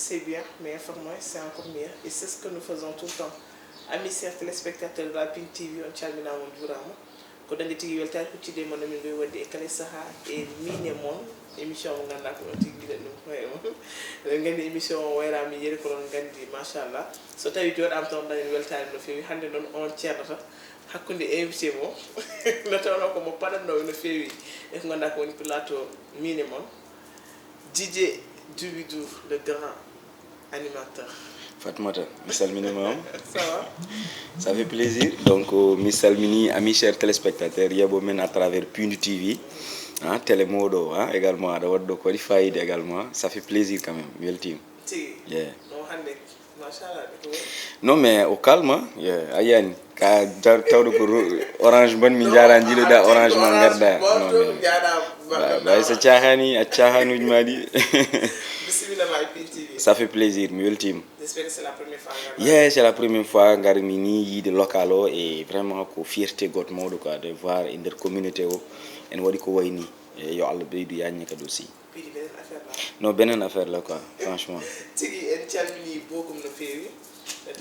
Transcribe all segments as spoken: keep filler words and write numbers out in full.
C'est bien, mais informer, c'est encore mieux. Et c'est ce que nous faisons tout le temps. Amis chers téléspectateurs de la Pin T V, on calminama, on juurama. Ko dañde tigi weltaare huccitde e mon, min ngoy waɗde e kala saha e min e mon. Émission mo ngannduɗaa ko on tigi giɗen ɗum hoye on. Eɗen nganndi émission o wayra min yeru ko ɗon nganndi, machallah. So tawi jooɗaama toon dañen weltaare no feewi. Hannde noon onon ceernata hakkunde invité mo. Nde tawnoo ko mo paɗatnoo no feewi. E ko ngannduɗaa ko woni plateau min e mon. Didier Doubidou, le grand animateur. Fatmata, mi salminiima. Ça va? Ça fait plaisir. Donc, euh, mi salmini, amis chers téléspectateurs, yeeɓo men à travers Pindu T V, hein, télé mawɗo, hein, également, aɗa waɗa ɗo ko waɗi fayida également. Ça fait plaisir quand même, weltiima. Tigi. Yeah. No hannde, machallah, ɓe ko woni. Non, mais au calme, hein. Yeah, a yiyani. Ka jar-, tawde ko ro-, orange mban mi jaara njiɗoɗa orange ma ngarda. Non, mais ba-, bay so caahaani, a caahanuuji ma ɗi. Bisimilla ma e Pin T V. Ça fait plaisir, mi weltiima. J'espère que c'est la première fois ngar-. Yeah, c'est la première fois ngar mi ni yiide local o, et vraiment ko fierté goto mawɗo quoi de voir e nder communauté o en waɗi ko wayni. E yo Allah ɓeydu yaññe kadi aussi. Piidi beneen affaire la. Non, beneen affaire la quoi, franchement. Tigi, en calmini bokum no feewi.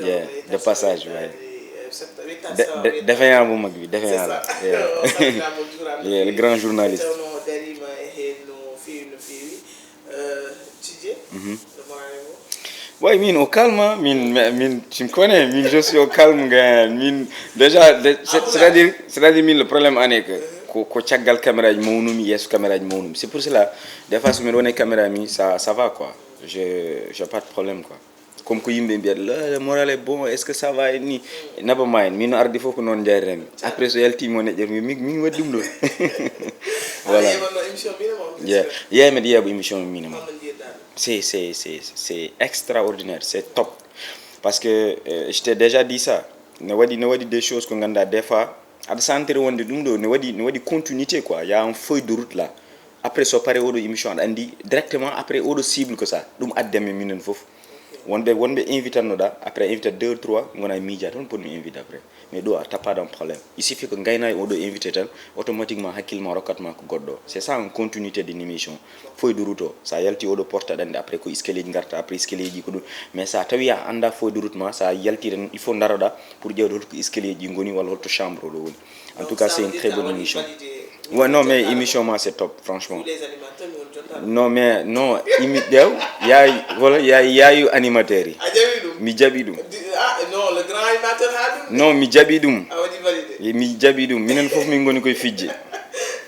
Yeah, de passage, ouais. De-, de-, défaillant bu mag bi, défaillant la. C'est ça. Yeah. O salminaama, o juuraama no feewi. Yeah, le grand journaliste. Tawno o dariima e heen no feewi, no feewi. Euh, Didier, le moral est bon? Ouais, min au calme, hein. Min, min, tu me connais, min, je suis au calme, gars. Min, déjà, de-, c'est, c'est-à-dire, c'est-à-dire, min, le problème, ane que, ko, ko caggal caméra ji mawnumi, yeeso caméra ji mawnumi. C'est pour cela, des fois, so miɗo woni e caméra mi, ça, ça va, quoi. Je, j'ai pas de problème, quoi. Comme ko yimɓe mbiyata, le, le moral est bon, est-ce que ça va? Et ni, naba ma en, min no ardi fof ko noon njayren. Après, so yalti mo neƴƴer, mi, mi, min waɗi ɗum ɗo. Voilà. Aɗa yeeɓanno émission min e mon? Yeah. Yeah, mbiɗa yeeɓa émission min e mon. Holno njiyirɗa ɗum? C'est, c'est, c'est, c'est extraordinaire, c'est top. Parce que, euh, je t'ai déjà dit ça. Ne waɗi, ne waɗi des choses ko ngannduɗaa des fois, aɗa sentir wonde ɗum ɗo ne waɗi, ne waɗi continuité quoi. Il y a un feuille de route là. Après, so pare oɗo émission, aɗa anndi directement après oɗo cible ko ça. Ɗum addi amen minen fof. Wonɓe, wonɓe invitannoɗa, après invité deux, trois, ngona miija toon, pour mi invité après. Mais ɗo a tappaɗo un problème. Il suffit que ngayna e oɗo invité tan, automatiquement hakkille ma rokkat ma ko goɗɗo. C'est ça une continuité d'une émission. Feuille de route o, sa yalti oɗo porte aɗa anndi après ko escalier ji ngarta, après escalier ji ko ɗum. Mais sa tawi a annda feuille de route ma, sa yalti tan, il faut ndaroɗa pour ƴeewde holko escalier ji ngoni walla holto chambre oɗo woni. En tout cas, c'est une très bonne émission. Ouais, non, mais émission ma, c'est top, franchement. Tous les animateurs, mi woni jottaaɗo. Non, mais non, imi ƴeew, yaay, voilà, yaay, yaayu animateur yi. A jaɓi ɗum? Mi jaɓi ɗum. Di-, ah, non, le grand animateur haa ɗum. Non, mi jaɓi ɗum. A waɗi validé. Ye, mi jaɓi ɗum. Minen fof min ngoni koye fijje.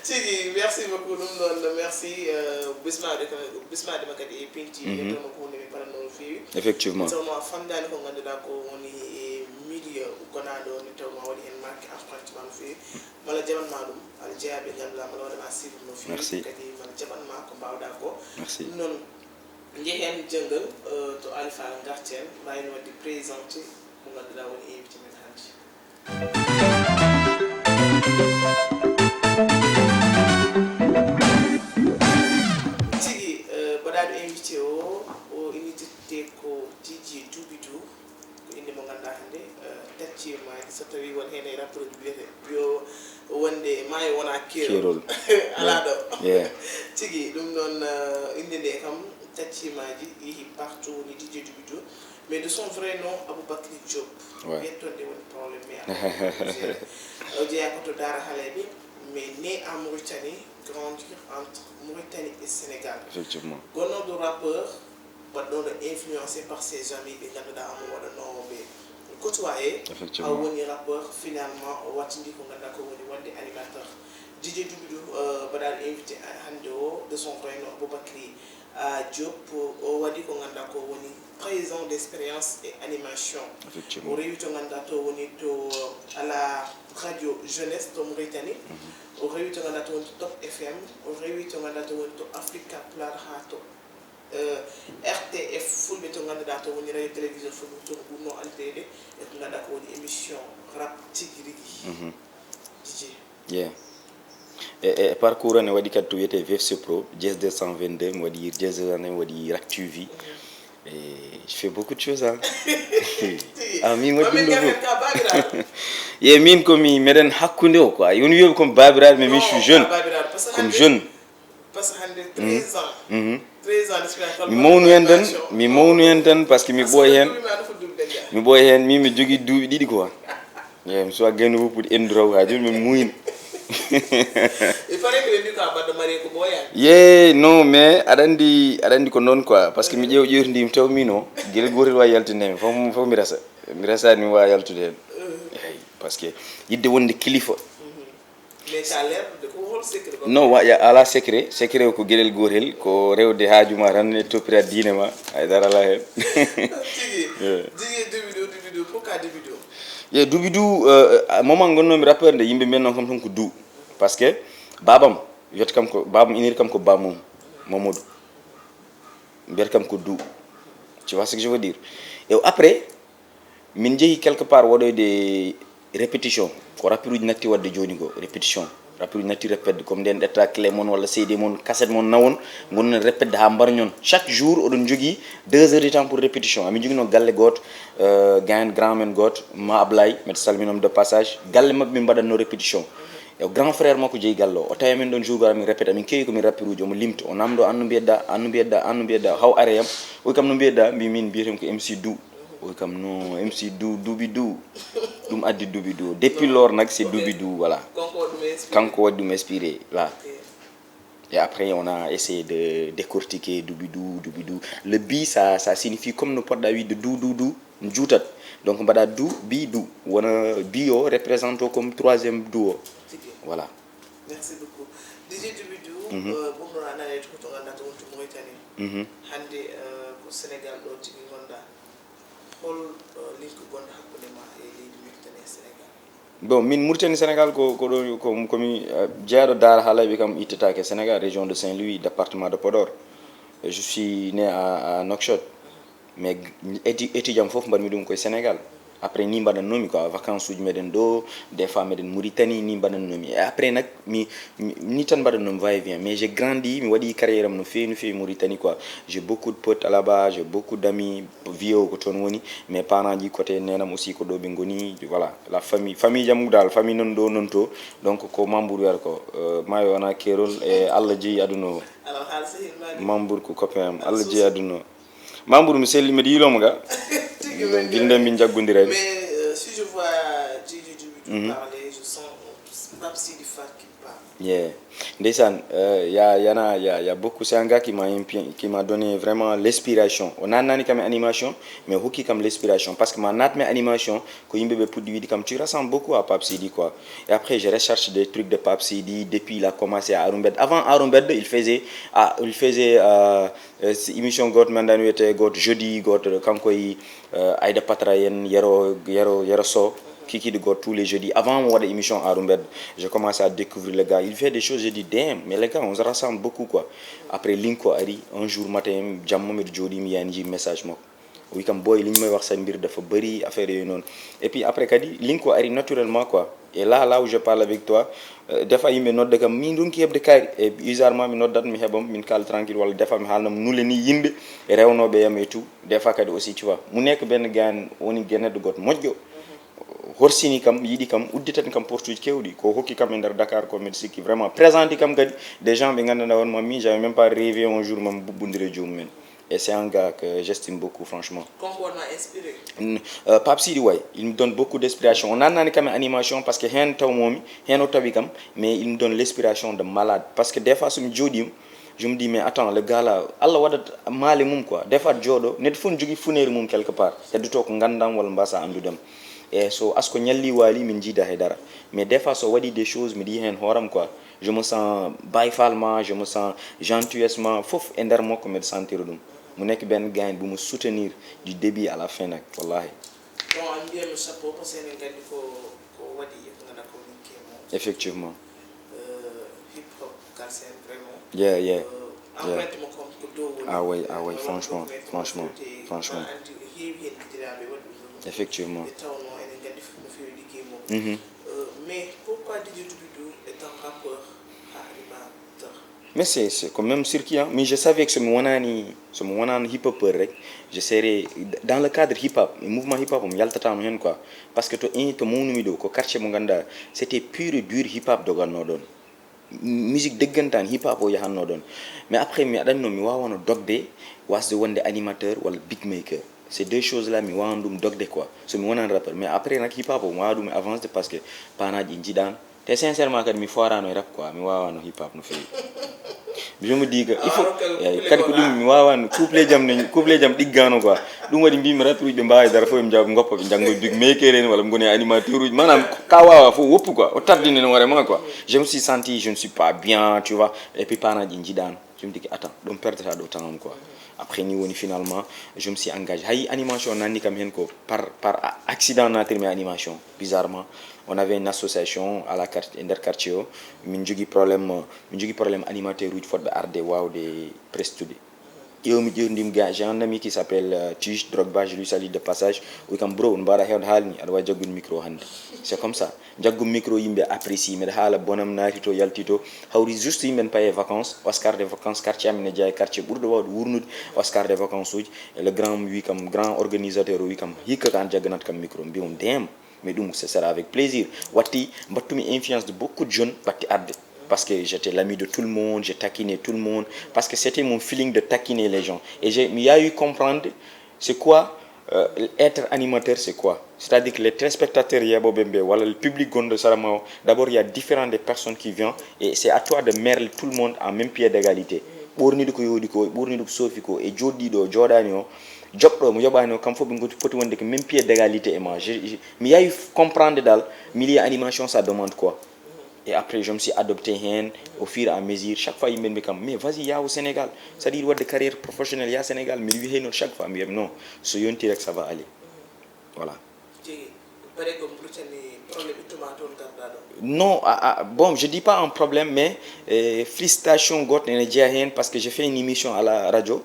Tigi, merci beaucoup. Ɗum ɗon, merci, euh, bismaade kam, bismaade ma kadi e Pin T V, mhm, e toon ko hunde mi paranno no feewi. Effectivement. Taw no a famdaani ko ngannduɗaa ko woni e milieu gonaaɗo, nde taw ma waɗi heen marqué empreinte ma no feewi. Mala jaɓan ma ɗum, aɗa jeyaa ɓe ngannduɗaa, mala waɗa ma suivre no feewi. Merci. Kadi mala jaɓan ma ko mbaawɗaa ko. Merci. Ɗum noon, njehen janngal, euh, to Alifa ngarten, mbaawin waɗde présenté mo ngannduɗaa woni invité men hannde. Tigi, euh, mbaɗaaɗo invité o, o ina jettee ko Didier Doubidou. Ko innde mo ngannduɗaa hannde, eh, tacciima, so tawii won heen e rapport wiyete, yo wonde maayo wona keerol. Keerol. Alaa ɗo. Yeah. Tigi, ɗum noon, eh, innde nde kam, taccimaaji yehi partout, woni Didier Doubidou. Mais de son vrai nom, Aboubacry Diop. Ouais. Yettonde woni problème, mais o jeyaa ko to Daara Haleeɓe, mais né en Mauritanie, grandi entre Mauritanie et Sénégal. Effectivement. Gonnooɗo rappeur, waɗɗono influencé par ses amis ɓe ngannduɗaa omo waɗanoo ɓe côtoyé. Effectivement. Aw woni rappeur, finalement o wattindi ko ngannduɗaa ko woni wonde animateur. Didier Doubidou, euh, mbaɗaaɗo invité hannde o, de son vrai nom Aboubacry, euh, Diop, o waɗi ko ngannduɗaa ko woni treize ans d'expérience et animation. Effectivement. O rewi to ngannduɗaa to woni to, euh, à la radio jeunesse to Mauritanie. Mhm. O rewi to ngannduɗaa to woni to Top F M, o rewi to ngannduɗaa to woni to Africa Pulaar haa to euh, R T F Fulɓe to ngannduɗaa to woni radio télévision Fulɓe to ɓurno anndireede e ko ngannduɗaa ko woni émission rap tigi rigi. Mhm. Didier. Yeah. E, e, e parcours ene waɗi kadi to wiyetee V F C Pro, Jazz deux cent vingt-deux, mi waɗi Jazz deux cent vingt-deux, mi waɗi Rap T V. Mhm. E, je fais beaucoup de choses, hein. Tigi. Ah, min waɗi ɗum ɗo fof. Ye min ko mi meɗen hakkunde o quoi. Yon wiyoɓe comme baabiraaɓe, mais min je suis jeune. Comme jeune. Parce que hannde treize ans. Mhm. Mi mawnu heen tan, mi mawnu heen tan, parce que mi ɓooy heen. Mi ɓooy heen, min mi jogii duuɓi ɗiɗi quoi. Eyi, mi suwa gaynu fof pour endu raw, haa jooni mi muuyni. Il paraît que ɓe mbi ko a baɗɗo marié ko ɓooyaani. Ye, non, mais aɗa anndi, aɗa anndi ko noon quoi, parce que mi ƴeew ƴeewtidi mi taw min o, gel gootel waawi yaltinde mi, fof, fof mi resa. Mi resaani mi waawa yaltude heen. Eyi, parce que yiɗde wonde kilifa. Mais ça a l'air de ko hol secret ko? Non, wa, ya, alaa secret. Secret o ko geɗel gootel, ko rewde haaju ma tan e toppira diine ma, hay dara alaa heen. Tigi. Yeah. Tigi duuɓi ɗo, duuɓi ɗo, pourquoi duuɓi ɗo? Ye duuɓi du, euh, moment ngonnomi rappeur nde, yimɓe mbiyan noon kam tan ko du. Parce que baabam, wiyata kam ko, baabam iniri kam ko bamum, Mamadou. Mbiyata kam ko du. Tu vois ce que je veux dire? Et après, min njehi quelque part waɗoyde répétition. Ko rappiruuji natti waɗde jooni ko répétition. Rappiruuji natti répétde, comme nden ƴetta clé mon walla C D mon, cassette mon nawon, ngonnon répétde haa mbarñon. Chaque jour, oɗon njogii deux heures de temps pour répétition. Amin njogino galle gooto, euh, gain grand men gooto, Ma Ablaye, mbeɗa salminamo de passage. Galle maɓɓe min mbaɗatno répétition. E grand frère makko jeyi galle o. O tawi amin ɗon jour amin répété, amin keewi ko min rappiruuji, omo limto, o namdo, "An no mbiyedda, an no mbiyedda, an no mbiyedda?" Haw are yam, o wi kam, "No mbiyedda?" Mbi min, "Mbiyetemi ko M C Du." O wi kam, "No, M C Du, Duuɓi Du." Ɗum addi Duuɓi Du. Depuis lors nag, c'est Duuɓi Du, voilà. Kanko waɗi ɗum inspiré. Kanko waɗi ɗum inspiré, là. Ok. Et après, on a essayé de décortiquer Duuɓi Du, Duuɓi Du. Le bi, ça, ça signifie comme no poɗɗa wiide du, du, du, juutat. Donc, mbaɗa du, bi, du. Wona bi o représente o comme troisième du o. Tigi. Voilà. Merci beaucoup. D J Duuɓi Du, mhm, euh, ɓurno a nanede ko to ngannduɗaa to woni to Mauritanie. Mhm. Hannde, euh, ko Sénégal ɗo tigi ngonɗaa. Hol, euh, link gonɗo hakkunde ma e leydi Mauritanie e Sénégal? Bon, min Mauritanie Sénégal ko, ko ɗo, ko, ko mi, euh, jeyaɗo Daara Haalayɓe kam ittataake Sénégal, région de Saint-Louis, département de Podor. Et je suis né à, à Nouakchott. Mais éti-, étude am fof mbaɗmi ɗum koye Sénégal. Après ni mbaɗannomi quoi, vacances uji meɗen ɗo, des fois meɗen Mauritanie, ni mbaɗannomi. Et après nak, mi, mi, ni tan mbaɗannomi va et vient. Mais j'ai grandi, mi waɗi carrière am no feewi, no feewi Mauritanie quoi. J'ai beaucoup de potes là-bas, j'ai beaucoup d'amis, vieux ko toon woni, mais parents ji côté nenam aussi ko ɗo ɓe ngoni, voilà. La famille, famille jam dal, famille non ɗo, non to. Donc ko Mambour wiyata ko, euh, maayo wona keerol, e Allah jeyi aduna o. Alors, haala sehil ma ni. Mambour ko copain am, Allah jeyi aduna o. Mambour, mi selli, mbiɗa yiilomo ga. Tigi woni. Min nde min jaggondirani. Mais, euh, si je vois Djidji Djibi, mhm, parler, je sens Pape Sidi Fall qui parle. Yeah. Ndeysaan, euh, y a, y en a, y a, y a beaucoup. C'est un gars qui m'a impi-, qui m'a donné vraiment l'inspiration. O naatnaani kam e animation, mais o hokki kam l'inspiration. Parce que ma naatmi e animation, ko yimɓe ɓe puɗɗi wiide kam, tu ressembles beaucoup à Pape Sidi, quoi. Et après, je recherche des trucs de Pape Sidi, depuis il a commencé à Arumbed. Avant Arumbed, il faisait, ah, il faisait, euh, euh, si émission gooto men daan wiyetee gooto jeudi, gooto kanko e, euh, Aïda Patra en, Yero, Yero, Yero Sow, kikiiɗe gooto tous les jeudis. Avant mo waɗa émission Arumbed, je commence à découvrir le gars. Il fait des choses, je dis, damn, mais le gars, on se ressemble beaucoup, quoi. Après, link o ari, un jour matin, jamma mbiɗo jooɗii, mi yani, njii message makko. O wi kam, "Boy, li ñu may wax sa mbir dafa bëri, affaire yooyu noonu." Et puis après kadi, link o ari naturellement, quoi. Et là, là où je parle avec toi, euh, des fois yimɓe nodda kam, "Min ronki heɓde kaari." E bizarrement mi noddat, mi heɓam, min kaala tranquille, walla des fois mi haalnam nule ni yimɓe rewnooɓe yam et tout. Des fois kadi aussi, tu vois, mu nekk benn gaan woni geneddo goto moƴƴo. Horsini kam, yiɗi kam, udditani kam portuuji keewɗi. Ko hokki kam e nder Dakar ko mbiɗa sikki vraiment. Présenté kam kadi des gens ɓe nganndanɗaa won ma mi, j'avais même pas rêvé un jour ma mi bubbondire joomum en. Et c'est un gars que j'estime beaucoup, franchement. Kanko won ma inspiré? N-, euh, Pape Sidi, ouais, il me donne beaucoup d'inspiration. O naatnaani kam e animation parce que heen tawmomi, heen o tawi kam, mais il me donne l'inspiration de malade. Parce que des fois, so mi jooɗiima, je me dis, mais attends, le gars là, Allah waɗat maale mum quoi. Des fois, jooɗo, neɗɗo fof ne jogii funeeri mum quelque part. Heddotoo ko nganndaam walla mbaasa anndudam. E so asko ñalli waali, min njiida hay dara. Mais des fois, so waɗi des choses, mi ɗi heen hooram quoi. Je me sens Baye Fall ma, je me sens gentillesse ma, fof e nder makko mbiɗa sentir ɗum. Mu nekk benn gaañ bu ma soutenir du début à la fin nag, wallahi. Bon, en mbiyatno chapeau, parce que eɗen nganndi ko, ko waɗi e ko ngannduɗaa ko min kemo. Effectivement. Euh, hip hop, Galsen, vraiment. Yeah, yeah. Euh, yeah. Empreinte mo kam ko dow woni. Ah oui, ah oui, franchement, franchement, franchement. Aɗa anndi ko heewi heen giɗiraaɓe waɗi ɗum. Effectivement. Nde tawnoo eɗen nganndi fof no feewi liggey mum. Mhm. Euh, mais pourquoi D J Duuɓi Du étant rappeur haa riba? Mais c'est, c'est quand même circuit, hein. Mais je savais que so mi wonaani, so mi wonaano hip hopeur rek, je serais dans le cadre hip hop, e mouvement hip hop, mi yaltataano heen quoi. Parce que to, eh, to mawnumi ɗo, ko quartier mo ngannduɗaa, c'était pur et dur hip hop dogatnoo ɗoon. Musique dëggantaan, hip hop o yahanno ɗon. Mais après mi aɗanno mi waawano dogde wasde wonde animateur walla beatmaker. Ces deux choses là mi waawan ɗum dogde quoi, so mi wonan rappeur. Mais après nak hip hop o mi waawa ɗum avancé parce que panaji jiɗan. Te sincèrement kadi mi foirano e rap quoi, mi waawano hip hop no feewi. Je me dis que il faut, eh, kadi ko ɗum mi waawano couple jam ne couple jam ɗiggano quoi. Ɗum waɗi mbimi rappeur uji ɓe mbaawi dara fof ɓe jaabi goppa ɓe janngo beatmaker en walla ɓe ngoni animateur uji, maanaam ka waawa fof woppu quoi, o tardini no hoore ma quoi. Je me suis senti je ne suis pas bien, tu vois. Et puis panaji jiɗan. Je me dis que attends, ɗum perdata ɗo temps quoi. Après ni woni finalement je me suis engagé, hay animation nanni kam hen ko par par accident natirmi animation. Bizarrement on avait une association à la quartier, e nder quartier o. Min jogui problème, min jogui problème animateur uji fodɓe arde wawde prestude. Ƴewmi ƴewdim ga j'ai un ami qui s'appelle euh, Tige Drogba, je lui salue de passage. Wi kam bro no mbaɗa hewde haalni aɗa wawi jaggude micro hannde. C'est comme ça. Jaggu micro yimɓe apprécie, mbeɗa haala bonam naati to yalti to. Hawri juste yimɓe ne paye vacances, oscar de vacances, quartier amen ne jeeya quartier ɓurɗo wawde wurnude. Oscar de vacances uji, e le grand wi kam grand organisateur o wi kam hikka ko an jagganat kam micro, mbiyum dem. Mais ɗum ce sera avec plaisir. Watti mbattumi influence de beaucoup de jeunes ɓatti arde. Parce que j'étais l'ami de tout le monde, je taquinais tout le monde, parce que c'était mon feeling de taquiner les gens. Et j'ai mi yawi comprendre c'est quoi euh, être animateur, c'est quoi? C'est-à-dire que les téléspectateurs yeɓoɓe mbe walla le public gonɗo sara ma o, d'abord il y a différentes des personnes qui viennent et c'est à toi de merle tout le monde en même pied d'égalité. Ɓorniɗo ko yooɗi ko, ɓorniɗo ko soofi ko, e joɗɗiɗo o joɗani o, joɓɗo mo yoɓani o, kam fof ɓe goti poti wonde ko même pied d'égalité e ma. Mi yawi comprendre dal milieu animation ça demande quoi. Et après je me suis adopté hen au fur et à mesure. Chaque fois yimɓe mbi kam mais vas-y ya au Sénégal, c'est-à-dire wadde carrière professionnelle ya Sénégal, mbiɗa wi heynoto chaque fois mbiyam non, so yonti rek ça va aller. Voilà. Tigi. Bare ko Mauritanie problème ittuma toon garɗa ɗo? Non, ah, ah, bon je dis pas un problème mais euh, félicitation goto ene jeeya hen parce que j'ai fait une émission à la radio.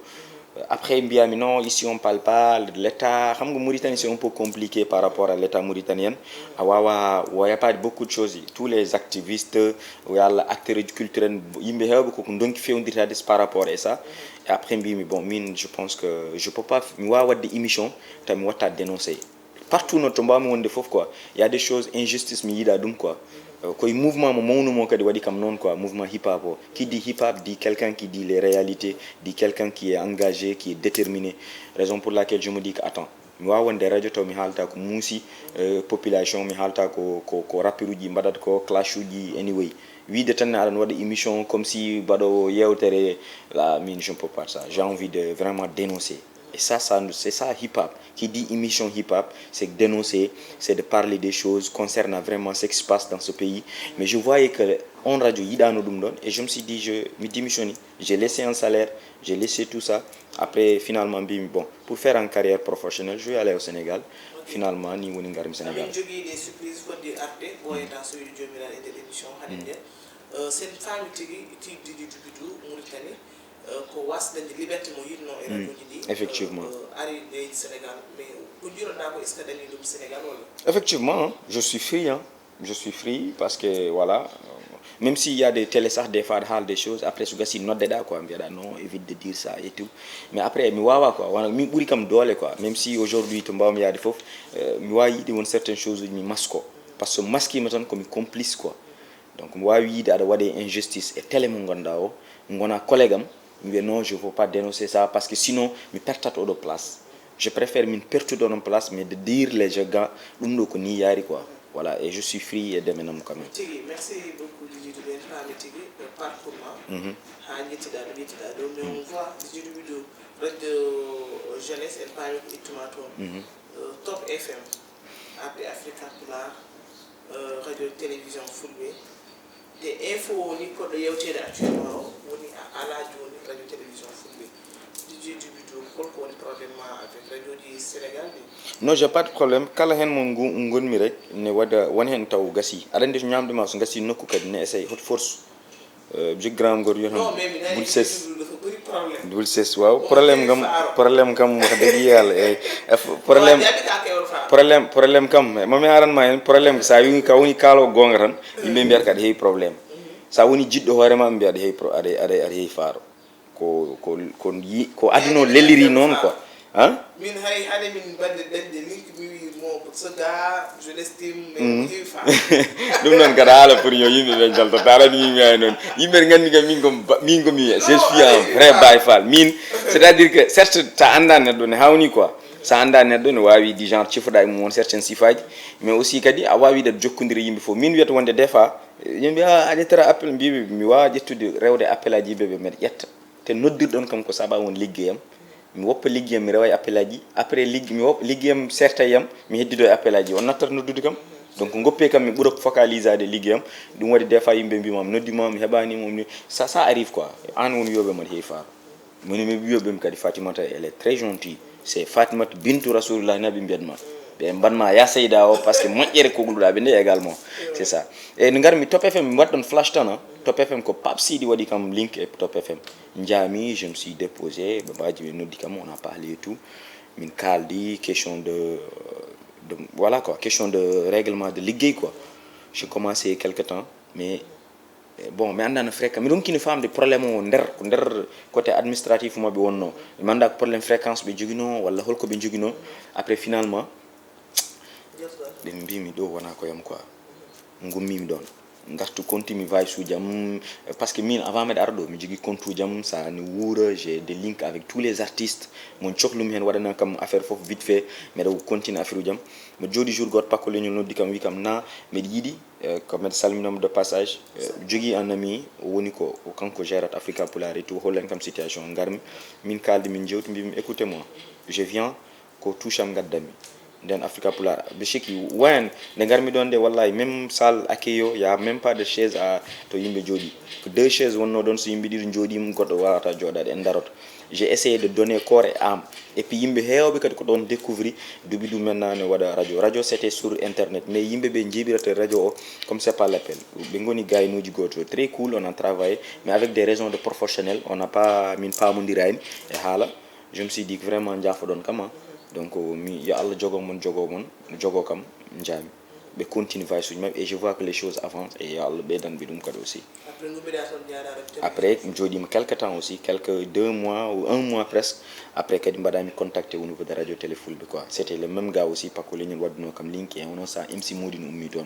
Après mbiyami non, ici on parle pas de l'état, xam nga Mauritanie c'est un peu compliqué par rapport à l'état mauritanien. A wawa, il y a pas beaucoup de choses, tous les activistes, walla acteurs culturels, yimɓe hewɓe koko donki fewdirtade par rapport à ça. Et après mbimi bon min je pense que je peux pas, mi wawa wadde émission taw mi watta dénoncer. Partout no to mbawmi wonde fof quoi, il y a des choses injustice mi yiiɗa ɗum quoi. Euh, koye mouvement mo mawnu mo kadi waɗi kam noon quoi, mouvement hip hop o. Qui dit hip hop dit quelqu'un qui dit les réalités, dit quelqu'un qui est engagé, qui est déterminé. Raison pour laquelle je me dis que attends, mi wawa wonde radio taw mi haalta ko muusi euh, population, mi haalta ko ko, ko rappeur uji mbaɗata ko, clash uji, anyway. Wiide tan aɗa waɗa émission comme si mbaɗowo yewtere la, min je ne peux pas ça, j'ai envie de vraiment dénoncer. Et ça, ça c'est ça hip hop. Qui dit émission hip hop, c'est dénoncer, c'est de parler des choses concernant vraiment ce qui se passe dans ce pays. Mais je voyais que on radio yiɗano ɗum ɗon et je me suis dit je mi démissionne. J'ai laissé un salaire, j'ai laissé tout ça. Après finalement mbimi bon, pour faire une carrière professionnelle je vais aller au Sénégal. Finalement ni woni ngarmi Sénégal. Amin jogii des surprises fodde arde ɓooyata so wiɗo jomiraɗo e nder émission haɗen nden. Euh, sen faami tigi tigi didi dubidu Mauritanie euh, ko wasde dañde liberté mo yiɗno e radio ji ɗi. Effectivement. Euh, ari leydi Sénégal mais ko jiroɗa ko est ce que dañi ɗum Sénégal walla? Effectivement, hein, je suis free, hein. Je suis free parce que voilà, euh, même s'il y a des télé sah des fois haal des choses après so gasi noddeɗa quoi mbiyaɗa non évite de dire ça et tout. Mais après mi wawa quoi, wana min ɓuuri kam doole quoi, même si aujourd'hui to mbawmi yaade foof euh, mi wawi yiɗi won certaines choses uji mi masko, parce que maskima tan komi complice quoi. Donc mi wawi yiide aɗa waɗe injustice e télé mo gonɗa o, gona collègue am, mi wiya non je veux pas dénoncer ça parce que sinon mi pertat oɗo place. Je préfère min pertude oɗon place mais de dire les gens ga ɗum ɗo ko ni yaari quoi. Voilà et je suis free et demenam quand même. Tigi merci beaucoup Djidji Dube, en paami tigi euh, parcours ma. Mhm. Ha jettiɗa ɗo jettiɗa ɗo mais on voit Djidji Dube ɗo radio jeunesse en paami ko ittuma toon. Mhm. Euh, top F M, arde Africa Pulaar, euh, radio télévision fulɓe. Te info woni koɗo yewteede actuellement o woni a ala jooni radio télévision fulɓe. Dj Dubito, holko woni problème ma avec radio ji Sénégal ɗi? Non, j'ai pas de problème, kala heen mo ngu- ngonmi rek ne waɗa won heen taw gasi. Aɗa anndi so ñaamde ma so gasi nokku kadi ne essaye hot force. Euh, jiggiram ngor yo tan. Bul ses. Bul ses waaw problème kam, problème kam wax dëgg yàlla e problème. Problème problème kam mami aran ma hen problème sa wi ka woni kaalo gonga tan yimɓe mbiyata ka aɗa heewi problème. Sa woni jiɗɗo hoore ma ɓe mbiya aɗa heewi pro- aɗa aɗa aɗa heewi faaro. Ko ko ko yi ko aduna o leliri noon quoi. Hein? Min hay hade min bande dañde link mi wi mo Ce gars, je l'estime, mais Mhm. il est fan. Ɗum noon kadi haala pour yo yimɓe ɓe jalta tarani yimɓe ay noon yimɓe nganndi kam min ko ba- min ko mi je suis un vrai Baye Fall min c'est à dire que certes sa annda neɗɗo ne hawni quoi sa annda neɗɗo ne wawi du genre cifoɗa e mum won certaine sifaji mais aussi kadi a wawi ɗat jokkondire yimɓe fof min wiyata wonde des fois yimɓe a a ƴettata appel mbiɓe mi wawa ƴettude rewde appel aji yimɓeɓe mbeɗa ƴetta te noddirɗon kam ko saabu won liggeyam mi woppa liggeyam mi rewa e appel aji après ligge mi woppa liggeyam serta yam mi heddido e appel aji on nattata noddude kam donc goppe kam mi ɓura focalisade e liggeyam ɗum waɗi des fois yimɓe mbima mi noddima mi heɓani mom ni ça ça arrive quoi an woni yoɓe mon heewi faaro moni mi wiyoɓem kadi fatimata elle est très gentille c'est fatimata bintu rasulullah naɓe mbiyatma ɓe mbanma ya seyda o par ce que moƴƴere kogluɗa ɓe nde également c'est ça e no garmi top fm mi waɗɗon flash tan a top fm ko pap sidi waɗi kam link e top fm jaami je me suis déposé ɓe mbaji ɓe noddi kam on a parlé et tout min kaldi question de, de voilà quoi question de règlement de liggey quoi j'ai commencé quelque temps mais eh, bon mi annda no fréquent mi ronkino famde problème o nder ko nder côté administratif maɓɓe wonno mi annda ko problème fréquence ɓe jogino walla holko ɓe jogino après finalement ɓe mbimi ɗo wona ko yam quoi gummimi ɗon gartu continue vice uji am parce que min avant mbeɗa ara ɗo mi jogui compte uji am sa ne wuura j'ai des links avec tous les artistes mon cohlumi hen waɗana kam affaire foof vite fait mbeɗa continue affaire uji am mbeɗa jooɗi jour goto pakko leñol noddi kam wi kam na mbeɗa yiiɗi ko mbeɗa salminoma de passage jogui un ami o woni ko kanko gérat africa pulaar et tout hollen kam situation garmi min kaldi min jewti mbimi écoutez moi je viens ko touche am gaddami nden africa pulaar ɓe sikki wen nde garmi ɗon nde wallahi même salle accueil o y a même pas de chaise à to yimɓe jooɗi ko deux chaise wonno ɗon so yimɓe ɗiɗo jooɗima goɗɗo wawata jooɗade en daroto j'ai essayé de donner corps et âme et puis yimɓe heewɓe kadi ko ɗon découvri duuɓi ɗum maintenant ne waɗa radio radio c'était sur internet mais yimɓe ɓe jiiɓirata radio o comme c'est pas l'appel ɓe goni gaynuji goto très cool on a travaillé mais avec des raisons de professionnel on a pas min pamodirani e haala je me suis dit vraiment jaafoɗon kam a donc mi yo allah jogo mon jogo mon jogo kam jaami ɓe continue voyage uji maɓɓe et je vois que les choses avancent et yo allah ɓeydanɓe ɗum kadi aussi Après, ngummbiɗaa toon, njahɗaa radio télé. Après mi jooɗima quelque temps aussi quelque deux mois ou un mois presque après kadi mbaɗami contacté au niveau de radio télé fulɓe quoi c'était le même gars aussi pakko leñol waɗduno kam link e onon sa mc modin ummi toon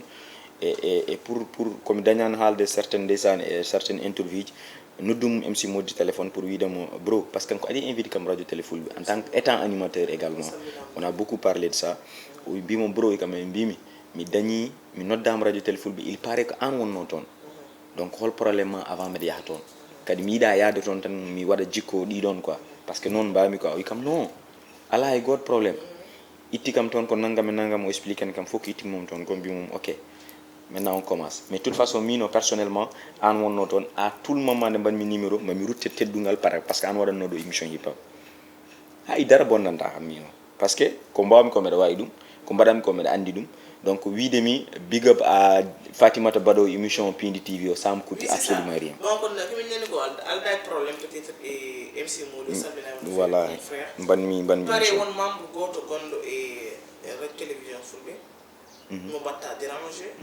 e e e pour pour komi dañani haalde certaine ndeysani e certaine interview ji noddum mc moddi téléphone pour wiidemo bro par ce que kanko adi invité kam radio télé fulɓe en tant que étant animateur également on a beaucoup parlé de ça o mbimo bro kam e mbimi mi dañi mi noddama radio télé fulɓe il paraît que an wonno toon donc hol problème ma avant mbeɗa yaha toon kadi mi yiɗa yaade toon tan mi waɗa jikko ɗiɗon quoi par ce que noon mbawmi quoi o wi kam non ala e goto problème itti kam toon ko nangam e nangam o expliquani kam fof ko itti mum toon ko mbi mum ok maintenant on commence mais toute façon mino personnellement an wonno toon à tout le moment nde mbanmi numéro mami rutte teddungal par parce que an waɗanno ɗo émission hip hop hay dara bonnanta kam mino par ce que ko mbawmi ko mbeɗa wawi ɗum ko mbaɗanmi ko mbeɗa andi ɗum donc wiide mi big up à fatimata baɗo émission pindi tv o sam kuti absolument rien Bon, kon nag, mi ñani ko al- aldaaki problème peut-être e mc Modou salminaama voilà frère mbanmi mbanmi pare émission won membre gooto gonɗo e e radio télévision fulɓe mo mbatta dérangé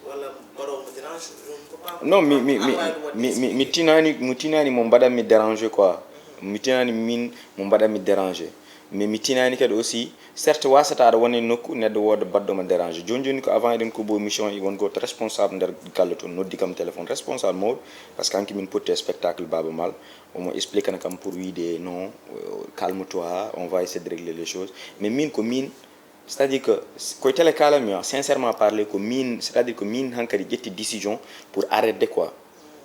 walla mbaɗowo mo dérangé ɗum ko pas non mi mi mi mi mi mi tinani mi tinani mo mbaɗanmi dérangé quoi mi tinani min mo mbaɗanmi dérangé mais mi tinani kadi aussi certes wasata aɗa wona e nokku neɗɗo wooda baɗɗo ma dérangé joni joni ko avant eɗen kubo mission e won goto responsable nder galle toon noddi kam téléphone responsable mawɗo par ce que hanki min potti e spectacle baba mal omo expliquana kam pour wiide non calme toi on va essayer de régler les choses mais min ko min c'est à dire que koye télé kalanmi o sincèrement parlé ko min c'est à dire que min hankadi ƴetti décision pour arrêter quoi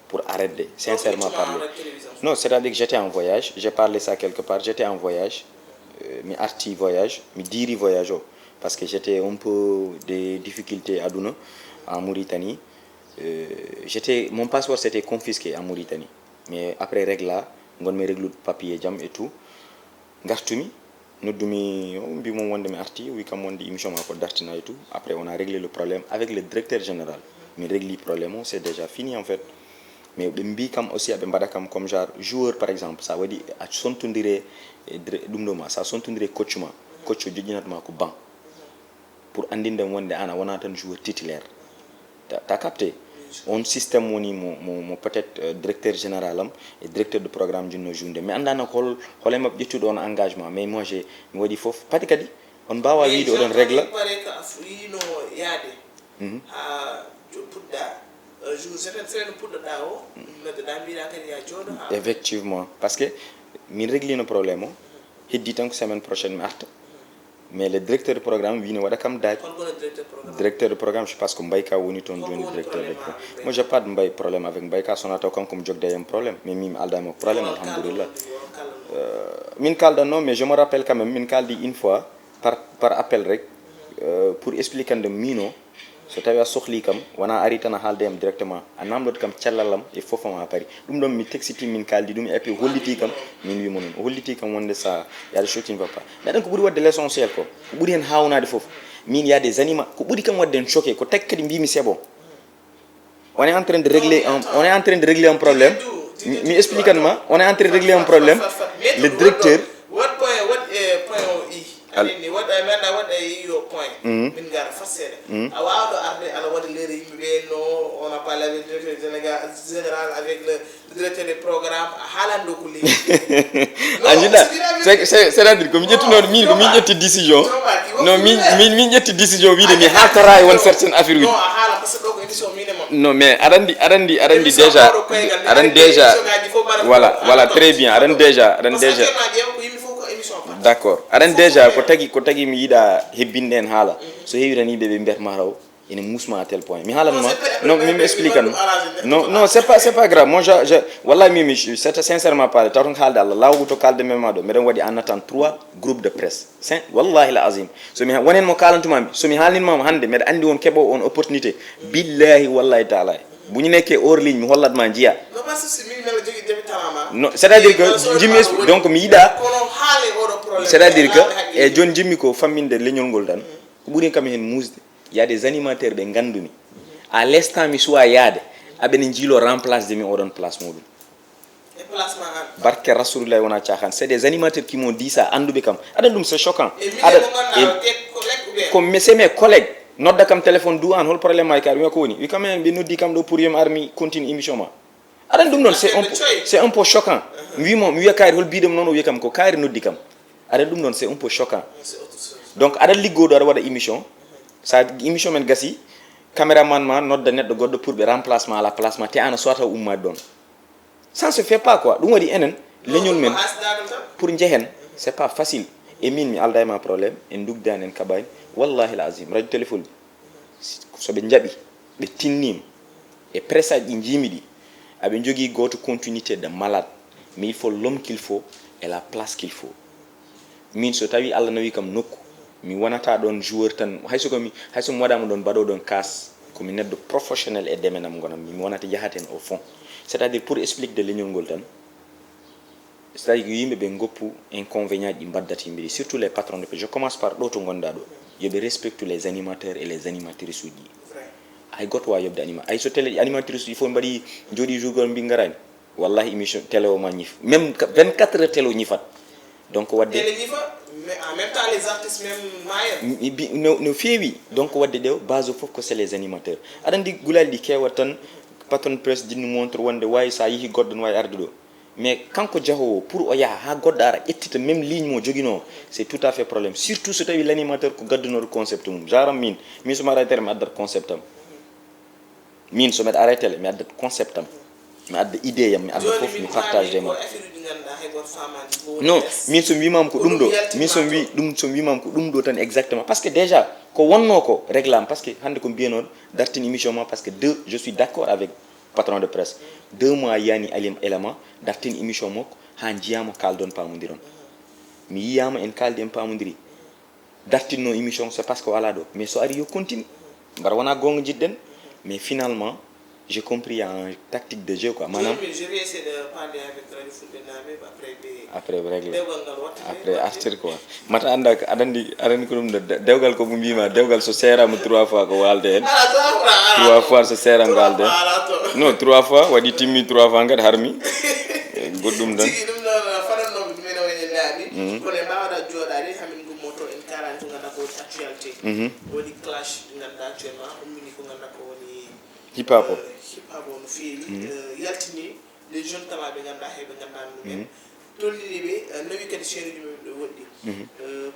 pour arrêter sincèrement parlé non c'est à dire que j'étais en voyage j'ai parlé ça quelque part j'étais en voyage euh, mi arti voyage mi diri voyage o par ce que j'étais un peu des difficultés aduna en Mauritanie euh, j'étais mon passeport c'était confisqué en Mauritanie mais après régla gonmi réglude papier jam et tout gartumi noddumi o mbi mum wonde mi arti wi kam wonde émission ma ko dartina et tout après on a réglé le problème avec le directeur général min régli problème o c'est déjà fini en fait mais ɓe mbi kam aussi aɓe mbaɗa kam comme genre joueur par exemple sa waɗi a sontodire e dire- ɗum ɗo ma sa sontodire coach ma coach o joƴƴinat ma ko banc pour andinde wonde an a wona tan joueur titulaire ta, ta capté on système woni mo, mo, mo peut-être euh, directeur général am e directeur de programme jinno jounde mi andano hol hol e mabɓe ƴettuɗo on engagement mais moi j'ai mi waɗi foof padi kadi On mbaawaa Mais wiide oɗon Jean régla. Paul pare ko a fu- yino yaade. Ha jo- puɗɗa, euh, jour seven seven puɗɗoɗa o, noddoɗa mbiɗa kadi ya jooɗo ha. Effectivement, parce que min réglino problème o, heddi tan ko semaine prochaine mi arta. Mais le directeur de programme wino waɗa kam daaj. Holko no directeur programme? Directeur de programme, je pense ko Mbayka woni toon Holko joni woni directeur de problème programme. Mbayka? Moi, je pas de mbay problème avec Mbayka, so wonaa taw kanko mi jogda e problème, mais min mi alda mo problème, Won alhamdulillah. kalɗo won kalɗo. Euh, min kalda non, mais je me rappelle quand même, min kaldi une fois par, par appel rek, euh, pour expliquer de mino, so tawi a sohli kam, wona ari tan a haalde am directement, a namdot kam cellal am e fof am a pari. Ɗum ɗon mi textiti min kaldi ɗum, et puis holliti kam, min wimo noon. O holliti kam wonde ça, il y a des choses qui ne va pas. Meɗen ko ɓuri waɗde l'essentiel ko, ko ɓuri hen haawnade fof. Min il y a des anima, ko ɓuri kam waɗde hen choqué, ko tagi kadi mbimi c'est bon. On est en train de régler un, on est en train de régler un problème. Mi, mi explique ma, on est en train de régler un problème. Le directeur, What point, what eh, point o i? Al- Aɗa andi what I mean, what I your point. Min ngara fat seeɗa. A waawa ɗo arde ala waɗa leere yimɓe ɓe no on a parlé avec le directeur général, général avec le directeur de programme, a haalan ɗo ko leeri. A jiɗa, c'est- c'est- c'est-à-dire ko mi ƴettunoɗo min, ko min ƴetti décision. Non, min min min ƴetti décision wiide mi haaltara e won certaine affaire uji. Non, a haala parce que ɗo ko émission min e mon. Non, mais aɗa andi, aɗa andi, aɗa andi déjà, aɗa andi déjà. Voilà, voilà, très bien, aɗa andi déjà, aɗa andi déjà. D'accord, aɗa andi déjà ko tagi, ko tagi mi yiɗa hebbinde hen haala. So heewi tan yimɓe ɓe mbiyat ma raw ene musma à tel point. Mi haalan ma, non, mi mi explique an. Non, non, c'est pas, c'est pas grave. Moi, je, je, wallahi, mi, mi, je- c'est sincèrement parlé, taw tan ko haalde Allah, lawgu to kalde men ma ɗo, meɗen waɗi en attente trois groupes de presse. Sen, wallahi la azim. So mi ha- wonen mo kalantuma mi, so mi haalnin ma hande, meɗa andi won keɓo on opportunité. Billahi, wallahi taala. Bu ñu nekkee hors ligne, mi hollat ma njiya. Non, parce que min mela jogi jaɓi talama. Non, c'est-à-dire que jimmi, donc mi yiɗa, Kono haale oɗo problème. C'est-à-dire que e joni jimmi ko famminde leñol ngol tan, ko ɓuri kam hen muusde. Il y a des animateurs ɓe ngandumi. À l'instant mi suwa yaade, aɓene jiilo remplace de mi oɗon place muɗum. E place ma an. Barke Rasulullah wona caaxaan. C'est des animateurs qui m'ont dit ça, anduɓe kam. Aɗa ɗum c'est choquant. E min Aɗa mo ganduɗa tes collègues ou bien? Ko mais c'est mes collègues. Nodda kam téléphone du an hol problème ma e kar wiya ko woni. Wi kam en ɓe noddi kam ɗo pour yo mi ar mi continue émission ma. Aɗa ɗum ɗon c'est un peu, c'est un peu choquant. Mi wimo mi wiya kaari hol biɗem noon o wiya kam ko kaari noddi kam. Aɗa ɗum ɗon c'est un peu choquant. Donc aɗa liggoɗo aɗa waɗa émission. Sa émission men gasi, caméraman ma nodda neɗɗo goɗɗo pour ɓe remplacement à la place ma te an a sowata ummaade ɗon. Ça se fait pas quoi. Ɗum waɗi enen leñol men pour njehen c'est pas facile. E min mi alda e ma problème, en dugdani en kaɓani. Wallahi la azim radio téléphone so ɓe njaɓi ɓe tinnima e presse aji ɗi jiimi ɗi, aɓe jogii gooto continuité de malade. Mais il faut l'homme qu'il faut et la place qu'il faut. Min so tawi Allah nawi kam nokku, mi wonata ɗon joueur tan, hayso komi hayso mi waɗama ɗon baɗo ɗon kas, komi neɗɗo professionnel e domaine am gonam mi wonata yahaten au fond. C'est-à-dire pour explique de leñol ngol tan, c'est-à-dire ko yimɓe ɓe goppu inconvénient ji mbaddata yimɓe ɗi, surtout les patrons de presse. Je commence par ɗo to gonɗa ɗo, yoɓe respecte les animateurs et les animatrices uji. Hay goto wawa yoɓde anima ay so télé animatrice uji fof mbaɗi jooɗi jour goto mbi garani. Wallahi émission télé o ma ñif, même vingt-quatre heures télé o ñifat. Donc wadde Télé ñifa, mais en même temps les artistes même mayan. Mi- bi- no, no feewi. Donc wadde ɗo base o fof ko c'est les animateurs. Aɗa andi gulali ɗi kewat tan, patron presse dinno montre wonde wawi sa yeehi goɗɗo no wawi arde ɗo. Mais kanko jahowo pour o yaha ha goɗɗo ara ƴettita même ligne mo joguino, c'est tout à fait problème, surtout so tawi l'animateur ko gaddunoɗo concept mum. Genre min min so mi ara e télé mi addat concept am. Min so mbeɗa ara e télé mi addat concept am, mi adda idée yam, mi adda fof mi partage e ma. Non, min so mi wimama ko ɗum ɗo, min so mi wi ɗum so mi wimama ko ɗum ɗo tan exactement, parce que déjà ko wonno ko réglama, parce que hande ko mbiyanoɗo dartin émission ma, parce que deux je suis d'accord avec patron de presse. Deux mois yani alim élément dartin émission makko ha jiyama kaldon pamodiron. Mi yiyama en kaldi en pamodiri, dartinno émission c'est parce que o ala ɗo, mais so ari yo continue. Mbar wona gonga jiɗɗen. Mais finalement j'ai compris en tactique de jeu quoi, manam. Je vais essayer de parler avec Radio Fulɓe Naaɓe après ɓe Après ɓe réglé. Dewgal ngal watta. Après artir quoi. Mata anda ko aɗa andi aɗa andi ko ɗum ɗo de- dewgal ko mo mbima dewgal so serama trois fois ko walde hen. Trois fois so serama ko walde hen. Non, trois fois waɗi timmi trois fois kadi harmi. Goɗɗum tan. Tigi ɗum ɗon fanannoɓe ɗum ene wayne laaɓi. Kono en mbawata jooɗade hamin gummoto en kalani ko ganduɗa ko woni actualité. Woni clash ɗi ganduɗa actuellement ummini ko ganduɗa ko woni Hip hop o. Hip hop o no feewi. Yaltini les jeunes talent ɓe ganduɗa heɓe ganduɗa ɗumen. Tolnini ɓe, nawi kadi chaîne uji mumen ɗo woɗɗi.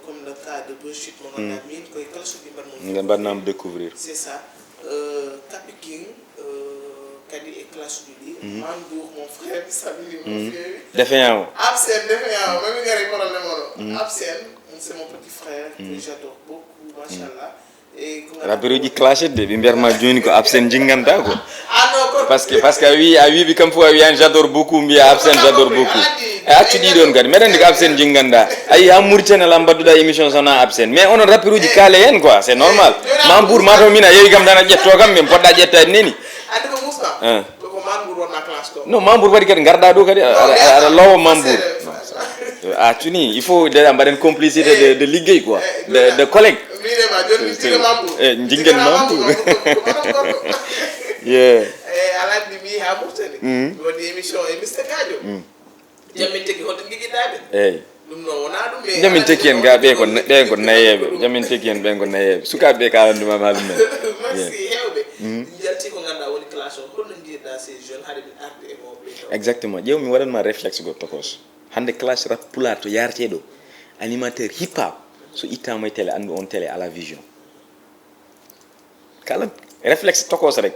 Comme le Cas de bullshit mo ganduɗa min koye clash uji mbaɗ mum. Nde mbaɗnama découvrir. C'est ça. Euh, Kapi King, euh, kadi e clash uji ɗi. Mandour, mon frère, salmini mo feewi. Defeñamo. Absen, defeñamo, mami ngari problème oɗo. Absen, c'est mon petit frère que j'adore beaucoup, machallah. Et ko Rappeur uji clash de, ɓe mbiyatma joni ko Absen jinganta ko. Ah non, ko Parce que parce que a wi a wi ɓe kam fof a wiyani j'adore beaucoup, mbiya Absen j'adore beaucoup. E accu ɗiɗon kadi meɗen andi ko Absen jinganta. Ayi ha Mauritanie la mbaɗduɗa émission sona Absen, mais onon rappeur uji kaale hen quoi, c'est normal. Mandour mataw min a yewi kam tan a ƴetto kam, min poɗɗa ƴettade neni. Andi ko musma. Hein. Ko Mandour wonna clash ko. Non, Mandour waɗi kadi garda ɗo kadi aɗa- aɗa- aɗa lowa Mandour. A tuni, il faut déjà mbaɗen complicité de, de liggey quoi, de, de collègue. Mine ma joni mi jiga Mandour. Eh, jingen Mandour. Yeah. E alandi mi ha Mauritanie. Mi waɗi émission e Mister Gadio. Jammin tigi holto gigiɗaɓe. Eyyi. Ɗum noon wona ɗum e Jamin tekki en ga ɓe ko ɓe ko nayeɓe. Jamin tekki en ɓe ko nayeɓe. Sukaɓe ɓe kalanduma ma ɗum men. Merci hewɓe. Jalti ko ganduɗa woni clash o, holno jiiɗa ces jeunes haade min arde e mawɓe taw. Exactement. Ƴeew mi waɗanma réflexe go tokos. Hande clash rap pulaar to yarete ɗo, animateur hip hop so ittama e télé, andu on télé ala vision. Kala réflexe tokos rek.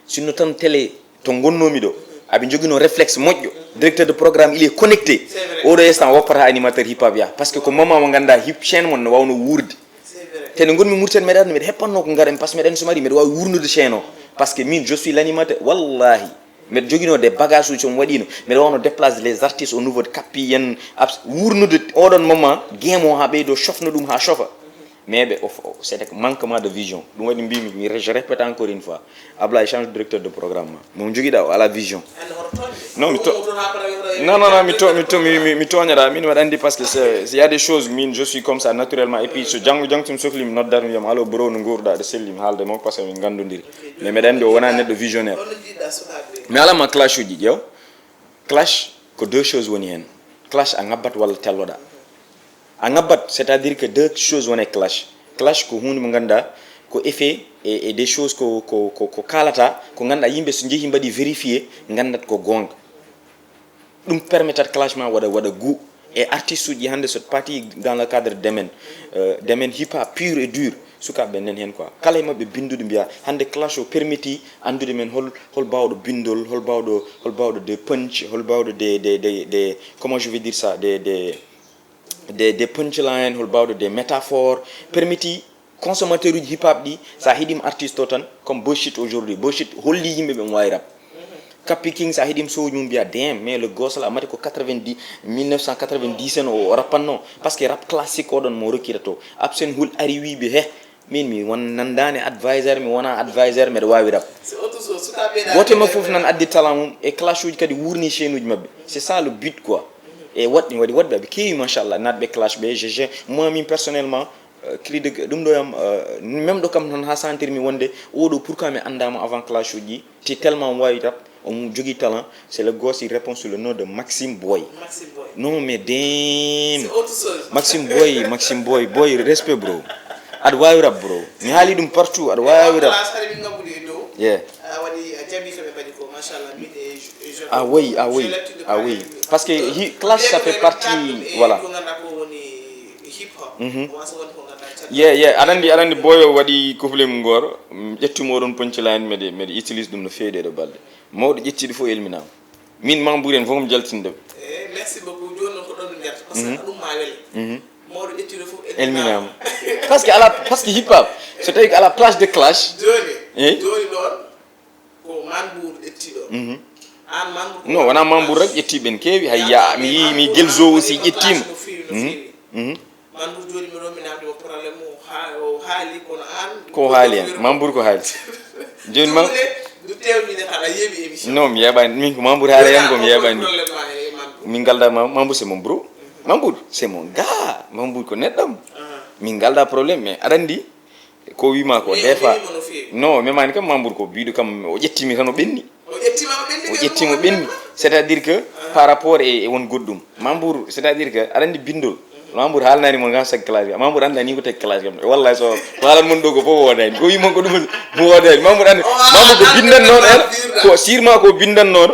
Sinno tan télé to gonnomi ɗo aɓe jogino réflexe moƴƴo, directeur de programme il est connecté. Oɗo instant woppata animateur hip hop ya, parce que ko moment mo ganduɗa hip chaîne mon no wawno wuurde. Te nde gonmi Mauritanie meɗa anndi meɗa heppanno ko ngaren, parce que meɗa anndi so mari meɗa wawi wurnude chaîne o. Parce que min je suis l'animateur, wallahi. Mbeɗa joginoo des bagages uji, so mi waɗiino mbeɗa waawno déplacer les artistes au niveau de Kapi, yen abs wuurnude oɗon moment game o haa ɓeydoo cofna ɗum haa cofa. Mais ɓe o c'est des manquements de vision. Ɗum waɗi mbimi mi je répète encore une fois, Ablaye, change directeur de programme ma, mo jogiɗa o ala vision. Non mi to non non non mi to mi to mi mi tooñaɗa min, mbeɗa anndi parce que c'est il y a des choses, min je suis comme ça naturellement, et puis so janngo jangtum sohli mi noddat mi wiyam allo bro no nguurɗa, aɗa selli mi haalda e makko parce que min nganndodiri. Mais mbeɗa anndi o wonaa neɗɗo visionnaire. Mais alaa ma clash uji, ƴeew. Clash ko deux choses woni heen. Clash a ŋabbat walla telloɗaa. A ŋabbat, c'est-à-dire que deux choses woni e clash. Clash ko huunde mo ngannduɗaa ko effet e e des choses ko ko ko ko kaalata, ko ngannduɗaa yimɓe so njehii mbaɗi vérifier nganndat ko goonga. Ɗum permettat clash ma waɗa waɗa goût. E artiste uji hannde so paati dans le cadre domaine, euh, domaine hip hop pur et dur, sukaaɓe ɓe nan heen quoi. Kala e maɓɓe binndude mbiya hannde clash o permetti anndude men hol hol baawɗo binndol, hol baawɗo hol baawɗo des punch, hol baawɗo des des des des comment je vais dire ça, des des des des punchline, hol baawɗo des métaphores, permetti consommateur uji hip hop ɗi, so a heɗima artiste o tan, comme Bullshit aujourd'hui, Bullshit holli yimɓe ɓe omo waawi rap. Kapi King, so a heɗima sowoji mum mbiya damn, mais le gosse là mate ko quatre-vingt-dix, mille neuf cent quatre-vingt-dix en o rappatno, parce que rap classique oɗon mo rokkirta to. Absen Hul ari wi ɓe he, min mi won nanndaani advisor, mi wona advisor, mbeɗa waawi rap. Gooto e maɓɓe fof nan addi talent mum e clash uji kadi wuurni chaîne uji maɓɓe. C'est ça le but quoi. E waɗi waɗi waɗɓe aɓe keewi machallah, naatɓe clash ɓe, G G, moi min personnellement, euh, cri de ɗum ɗo yam, euh, même ɗo kam tan ha sentir mi wonde oɗo pourquoi mi anndama avant clash uji, ti tellement omo waawi rap, omo jogii talent, c'est le gosse il répond sous le nom de Maxime Boy. Maxime Boy. Non mais damn. C'est autre chose. Maxime Boy, Maxime Boy, Boy, respect bro. Aɗa waawi rap bro. Mi haali ɗum partout, aɗa waawi rap. Clash hari min ngabbude e dow. Yeah. A waɗi a jaɓi kamɓe mbaɗi ko machallah min e je- e je- Ah oui, ah oui, j'ai l'habitude de ah oui. parler. Parce que hi- clash ça fait partie, Ɗum voilà. ko ngannduɗaa ko woni hip hop. Wasa woni ko ngannduɗaa caggal. Yeah, yeah, aɗa anndi aɗa anndi boyo waɗi kufle mum gooro, mm, ƴettimo oɗon punchline, mede mede utilise ɗum no feewi ɗeɗo balɗe. Mawɗo ƴettiɗo fof elminama. Min ma mburen fof mi jaltinde ɓe. Eh, merci beaucoup. Jooni noon ko ɗon min ngarta parce que ɗum ma wele. Mawɗo ƴettiɗo fof Elminama. Parce que ala parce que hip hop, so tawi ko ala place de clash. Jooni Eh? Jooni ɗon ko Manbour ƴettiɗo. An Manbour Non, wona Manbour rek ƴetti, ɓen keewi, hay ya mi yi mi Gelzo aussi ƴettima. Manbour jooni mi ɗo mi namdi mo problème o ha- o haali kono an Ko haali hen Manbour ko haali. Joni ma du tewmine tan a yeeɓi émission. Non, mi yeeɓani, min ko Manbour haali hen ko mi yeeɓani. Problème ma e Manbour. Min ngalda ma Manbour c'est mon bro. Manbour c'est mon gars. Manbour ko neɗɗam. Min ngalda problème, mais aɗa anndi ko wima ko des fois. Non, memani kam Manbour ko biɗo kam o ƴettimi tan o ɓenni. O ƴettima o ɓenni. O ƴettimo ɓenni. C'est-à-dire que par rapport e e won goɗɗum Manbour, c'est-à-dire que aɗa anndi bindol. Manbour haalnani mon kan sag classe ga Manbour anndani ko teg classe kam, wallahi so ko haalan mon ɗo ko fof wodani, ko wimon ko ɗum mo wodani Manbour anndi. Manbour ko bindan noon en. Ko sirma ko bindan noon.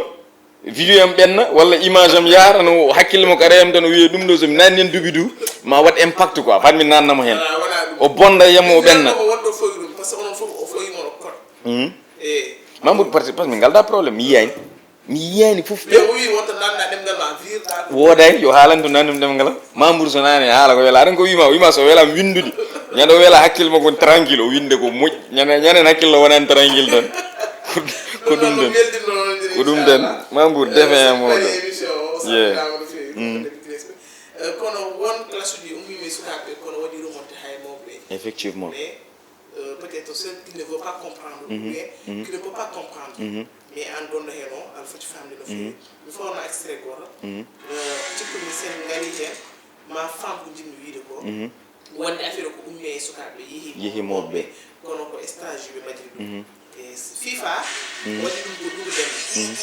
Vidéo am ɓenna walla image am yaara no hakkille makko ara yam tan o wiya ɗum ɗo somi nanni en duuɓi du. Ma waɗ impact quoi, fat mi nanna mo heen. O bonda yamo o ɓenna. Ko wonɗo fowi ɗum, parce que onon fof o fowi mo no koɗo. Mhm. Eh. Mamour, parce que, parce que min ngalda problème, mi yiyani. Mi yiyani fof. Mais o wi wonta nanna ɗemngal ma, virɗa ko. Wooday, yo haalan to nanum ɗemngal am. Mamour so nani haala ko wela. Aɗan ko wima, wima so wela winndudi. Ñande o wela hakkille makko woni tranquille, o winnde ko moƴ. Ñande, ñande hakkille wonani tranquille tan. Ko, ko ɗum tan. Ko ɗum tan. Mamour, defe e moɗo. Yeah. Mm. Eh, kono won classe uji ummima e sukaaɓe, kono waɗi remonté hay mawɓe. Effectivement. Mais, euh, peut-être ceux qui ne veulent pas comprendre, mhm, ou bien, mhm, qui ne peuvent pas comprendre. Mhm. Mais an gonɗo heen o, aɗa foti famde no feewi. Mhm. Mi fawna extrait gooto. Mhm. Euh, cikkumi sen ngari heen, ma femme ko njiɗmi wiide ko. Mhm. Wonde affaire ko ummi e sukaaɓe, yehi yehi mawɓe. Mawɓe. Kono ko stage ɓe mbaɗiri ɗum. Mhm. E s-, FIFA, mhm, waɗi ɗum ko Dugu Demme. Mhm.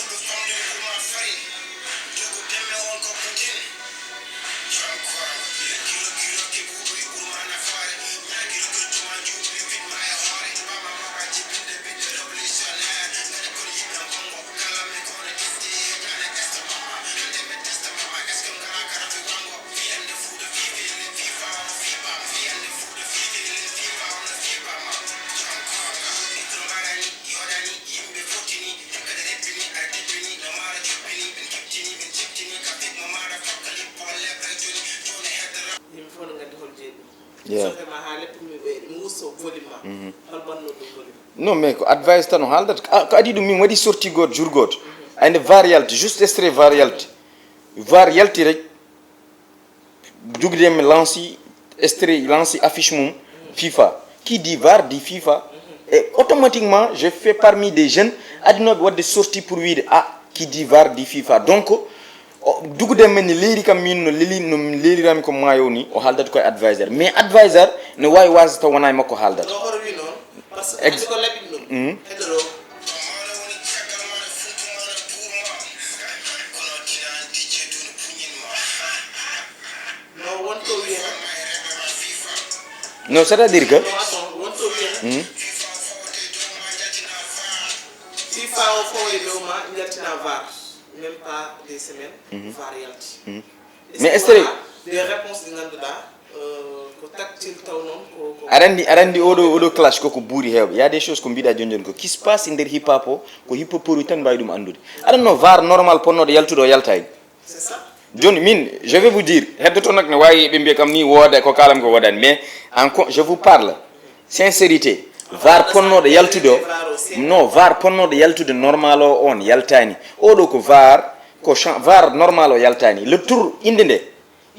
Yimɓe fof no nganndi hol jeyi ɗum. Yeah. Sofe ma haa leppi mum ɓe, ɗum wusto volume ma. Mhm. Hol bonnoo ɗum volume? Non, mais ko advice tan o haaldata. Ko a-, ko adii ɗum, min waɗi sortie gooto, jour gooto. Mhm. Aynde var yalti, juste extrait var yalti. Var yalti rek, Dugu Demme lanci extrait, lanci affiche mum, FIFA. Qui dit var dit FIFA. Et automatiquement, je fais parmi des jeunes adinooɓe waɗde sortie pour wiide, ah, qui dit var dit FIFA. Donc, o, Dugu Demme ne leeri kam min no leli, no leelirami ko maayo ni, o haaldata koye advisor. Mais advisor ne waawi waasde taw wonaa e makko haaldata. No hoto wi noon, par ce que ex- andi ko laɓi ɗum. Mhm. Heddo ɗo. No, wonto wiyata. Non, c'est-à-dire que non, attends, wonto wiyata. Mhm. FIFA o fawde dow ma, jaltina var. Même pas des semaines, mhm, var yalti. Mhm. Mais est-ce que des réponses ɗi ngannduɗaa, euh, ko tactile taw noon, ko, ko aɗa anndi, aɗa anndi oɗo, oɗo clash koko buuri heewɓe. Il y a des choses ko mbiɗa jooni jooni ko qui se passe e nder hip hop o, ko hip hopeur uji tan mbaawi ɗum anndude. Aɗa no var normal ponnooɗo yaltude o yaltaani. C'est ça. Jooni min, je vais vous dire, heddoto nak ne waawi ɓe mbiya kam ni wooda ko kaalam ko woodani, mais en co-, je vous parle sincérité, var ponnooɗo yaltude o, non, var ponnooɗo yaltude normal o on yaltaani. Oɗo ko var, ko chan-, var normal o yaltaani. Le tour, innde nde,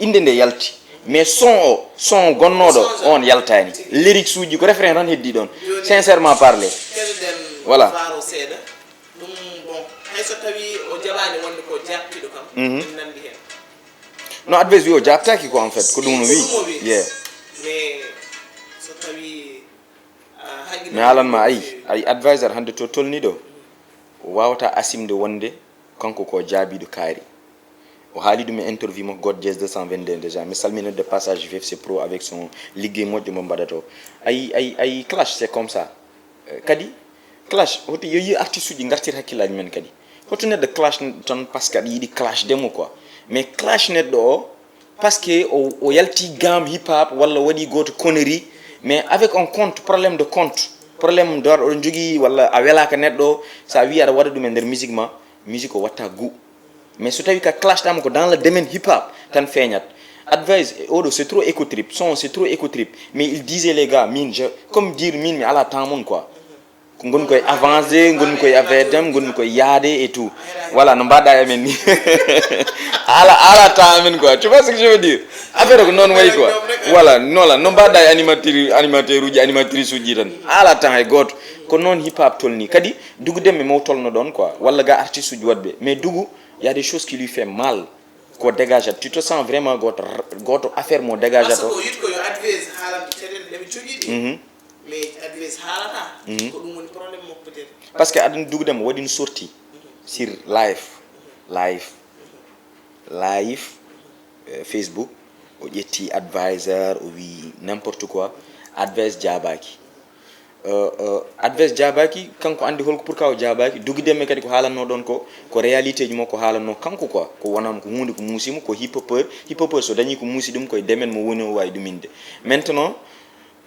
innde nde yalti. Mais son o, son gonnooɗo on yaltaani. Lyrics uji ko refrain tan heddi ɗon. Sincèrement parler. Voilà. Ɗum, bon, hay so tawii o jaɓaani wonde ko jaabtiiɗo kam, mhm, en nanndi heen. No, advice wi o jaabtaaki ko, en fait, ko ɗum no wi. Ko ɗum o wi. Yeah. Mais so tawii, ah, haqqil mi haalan ma, ay, ay advisor hannde to tolni ɗo, o waawata asimde wonde kanko ko jaabiiɗo kaari. O haali ɗum e interview makko God Jazz deux cent vingt-deux déjà. Mi salmina de passage V F C Pro avec son liggey moƴƴo mo mbaɗata o. Ay, ay, ay clash, c'est comme ça. Eh, kadi, clash, hoto yo yi artiste uji ngartir hakkillaaji men kadi. Hoto neɗɗo clash tan parce que aɗa yiɗi clash demo quoi. Mais clash neɗɗo o, parce que o, o yalti gamme hip hop walla o waɗi gooto connerie, mais avec un compte, problème de compte, problème de oɗon jogii walla a welaaka neɗɗo, so a wii aɗa waɗa ɗum e nder musique ma, musique o watta goût. Mais so tawi ka clash ɗama ko dans le domaine hip hop tan feeñat. Advice, oɗo c'est trop éco trip, son c'est trop éco trip. Mais il disait les gars, min je, comme dire min mi ala temps mon quoi. Ko ngonmi koye avancé, ngonmi koye affaire dem, ngonmi koye yaade et tout. Voilà, no mbaɗa e amen ni. Ala, ala temps amen quoi. Tu vois ce que je veux dire? Affaire ko noon wayi quoi. Voilà, nola, no mbaɗa e animateur, animateur uji, animatrice uji tan. Ala temps hay gooto. Ko noon hip hop tolni. Kadi, Dugu Demme mo tolno ɗon quoi. Walla ga artiste uji woɗɓe. Mais Dugu, il y a des choses qui lui fait mal. Ko dégage, tu te sens vraiment gooto, gooto affaire mo dégage. Parce que to. O yiɗi ko yo advice haalan ɗi caɗeele ɗe ɓe jogii ɗi. Mhm. Mais advice haalata. Mhm. Ko ɗum woni problème makko peut-être. Parce que aɗa Dugu Demme waɗi no sorti, mhm, sur live, live, live, euh, Facebook. O ƴetti advisor, o wi n'importe quoi. Advice jaabaaki. Advice jaabaaki, kanko anndi holko pour ka o jaabaaki. Dugi Demme kadi ko haalanno ɗon ko, ko réalité ji makko haalanno kanko quoi. Ko wonama ko huunde ko muusi mo, ko hip hopper, hip hopper so dañi ko muusi ɗum koye demen mo woni o waawi ɗuminde. Maintenant,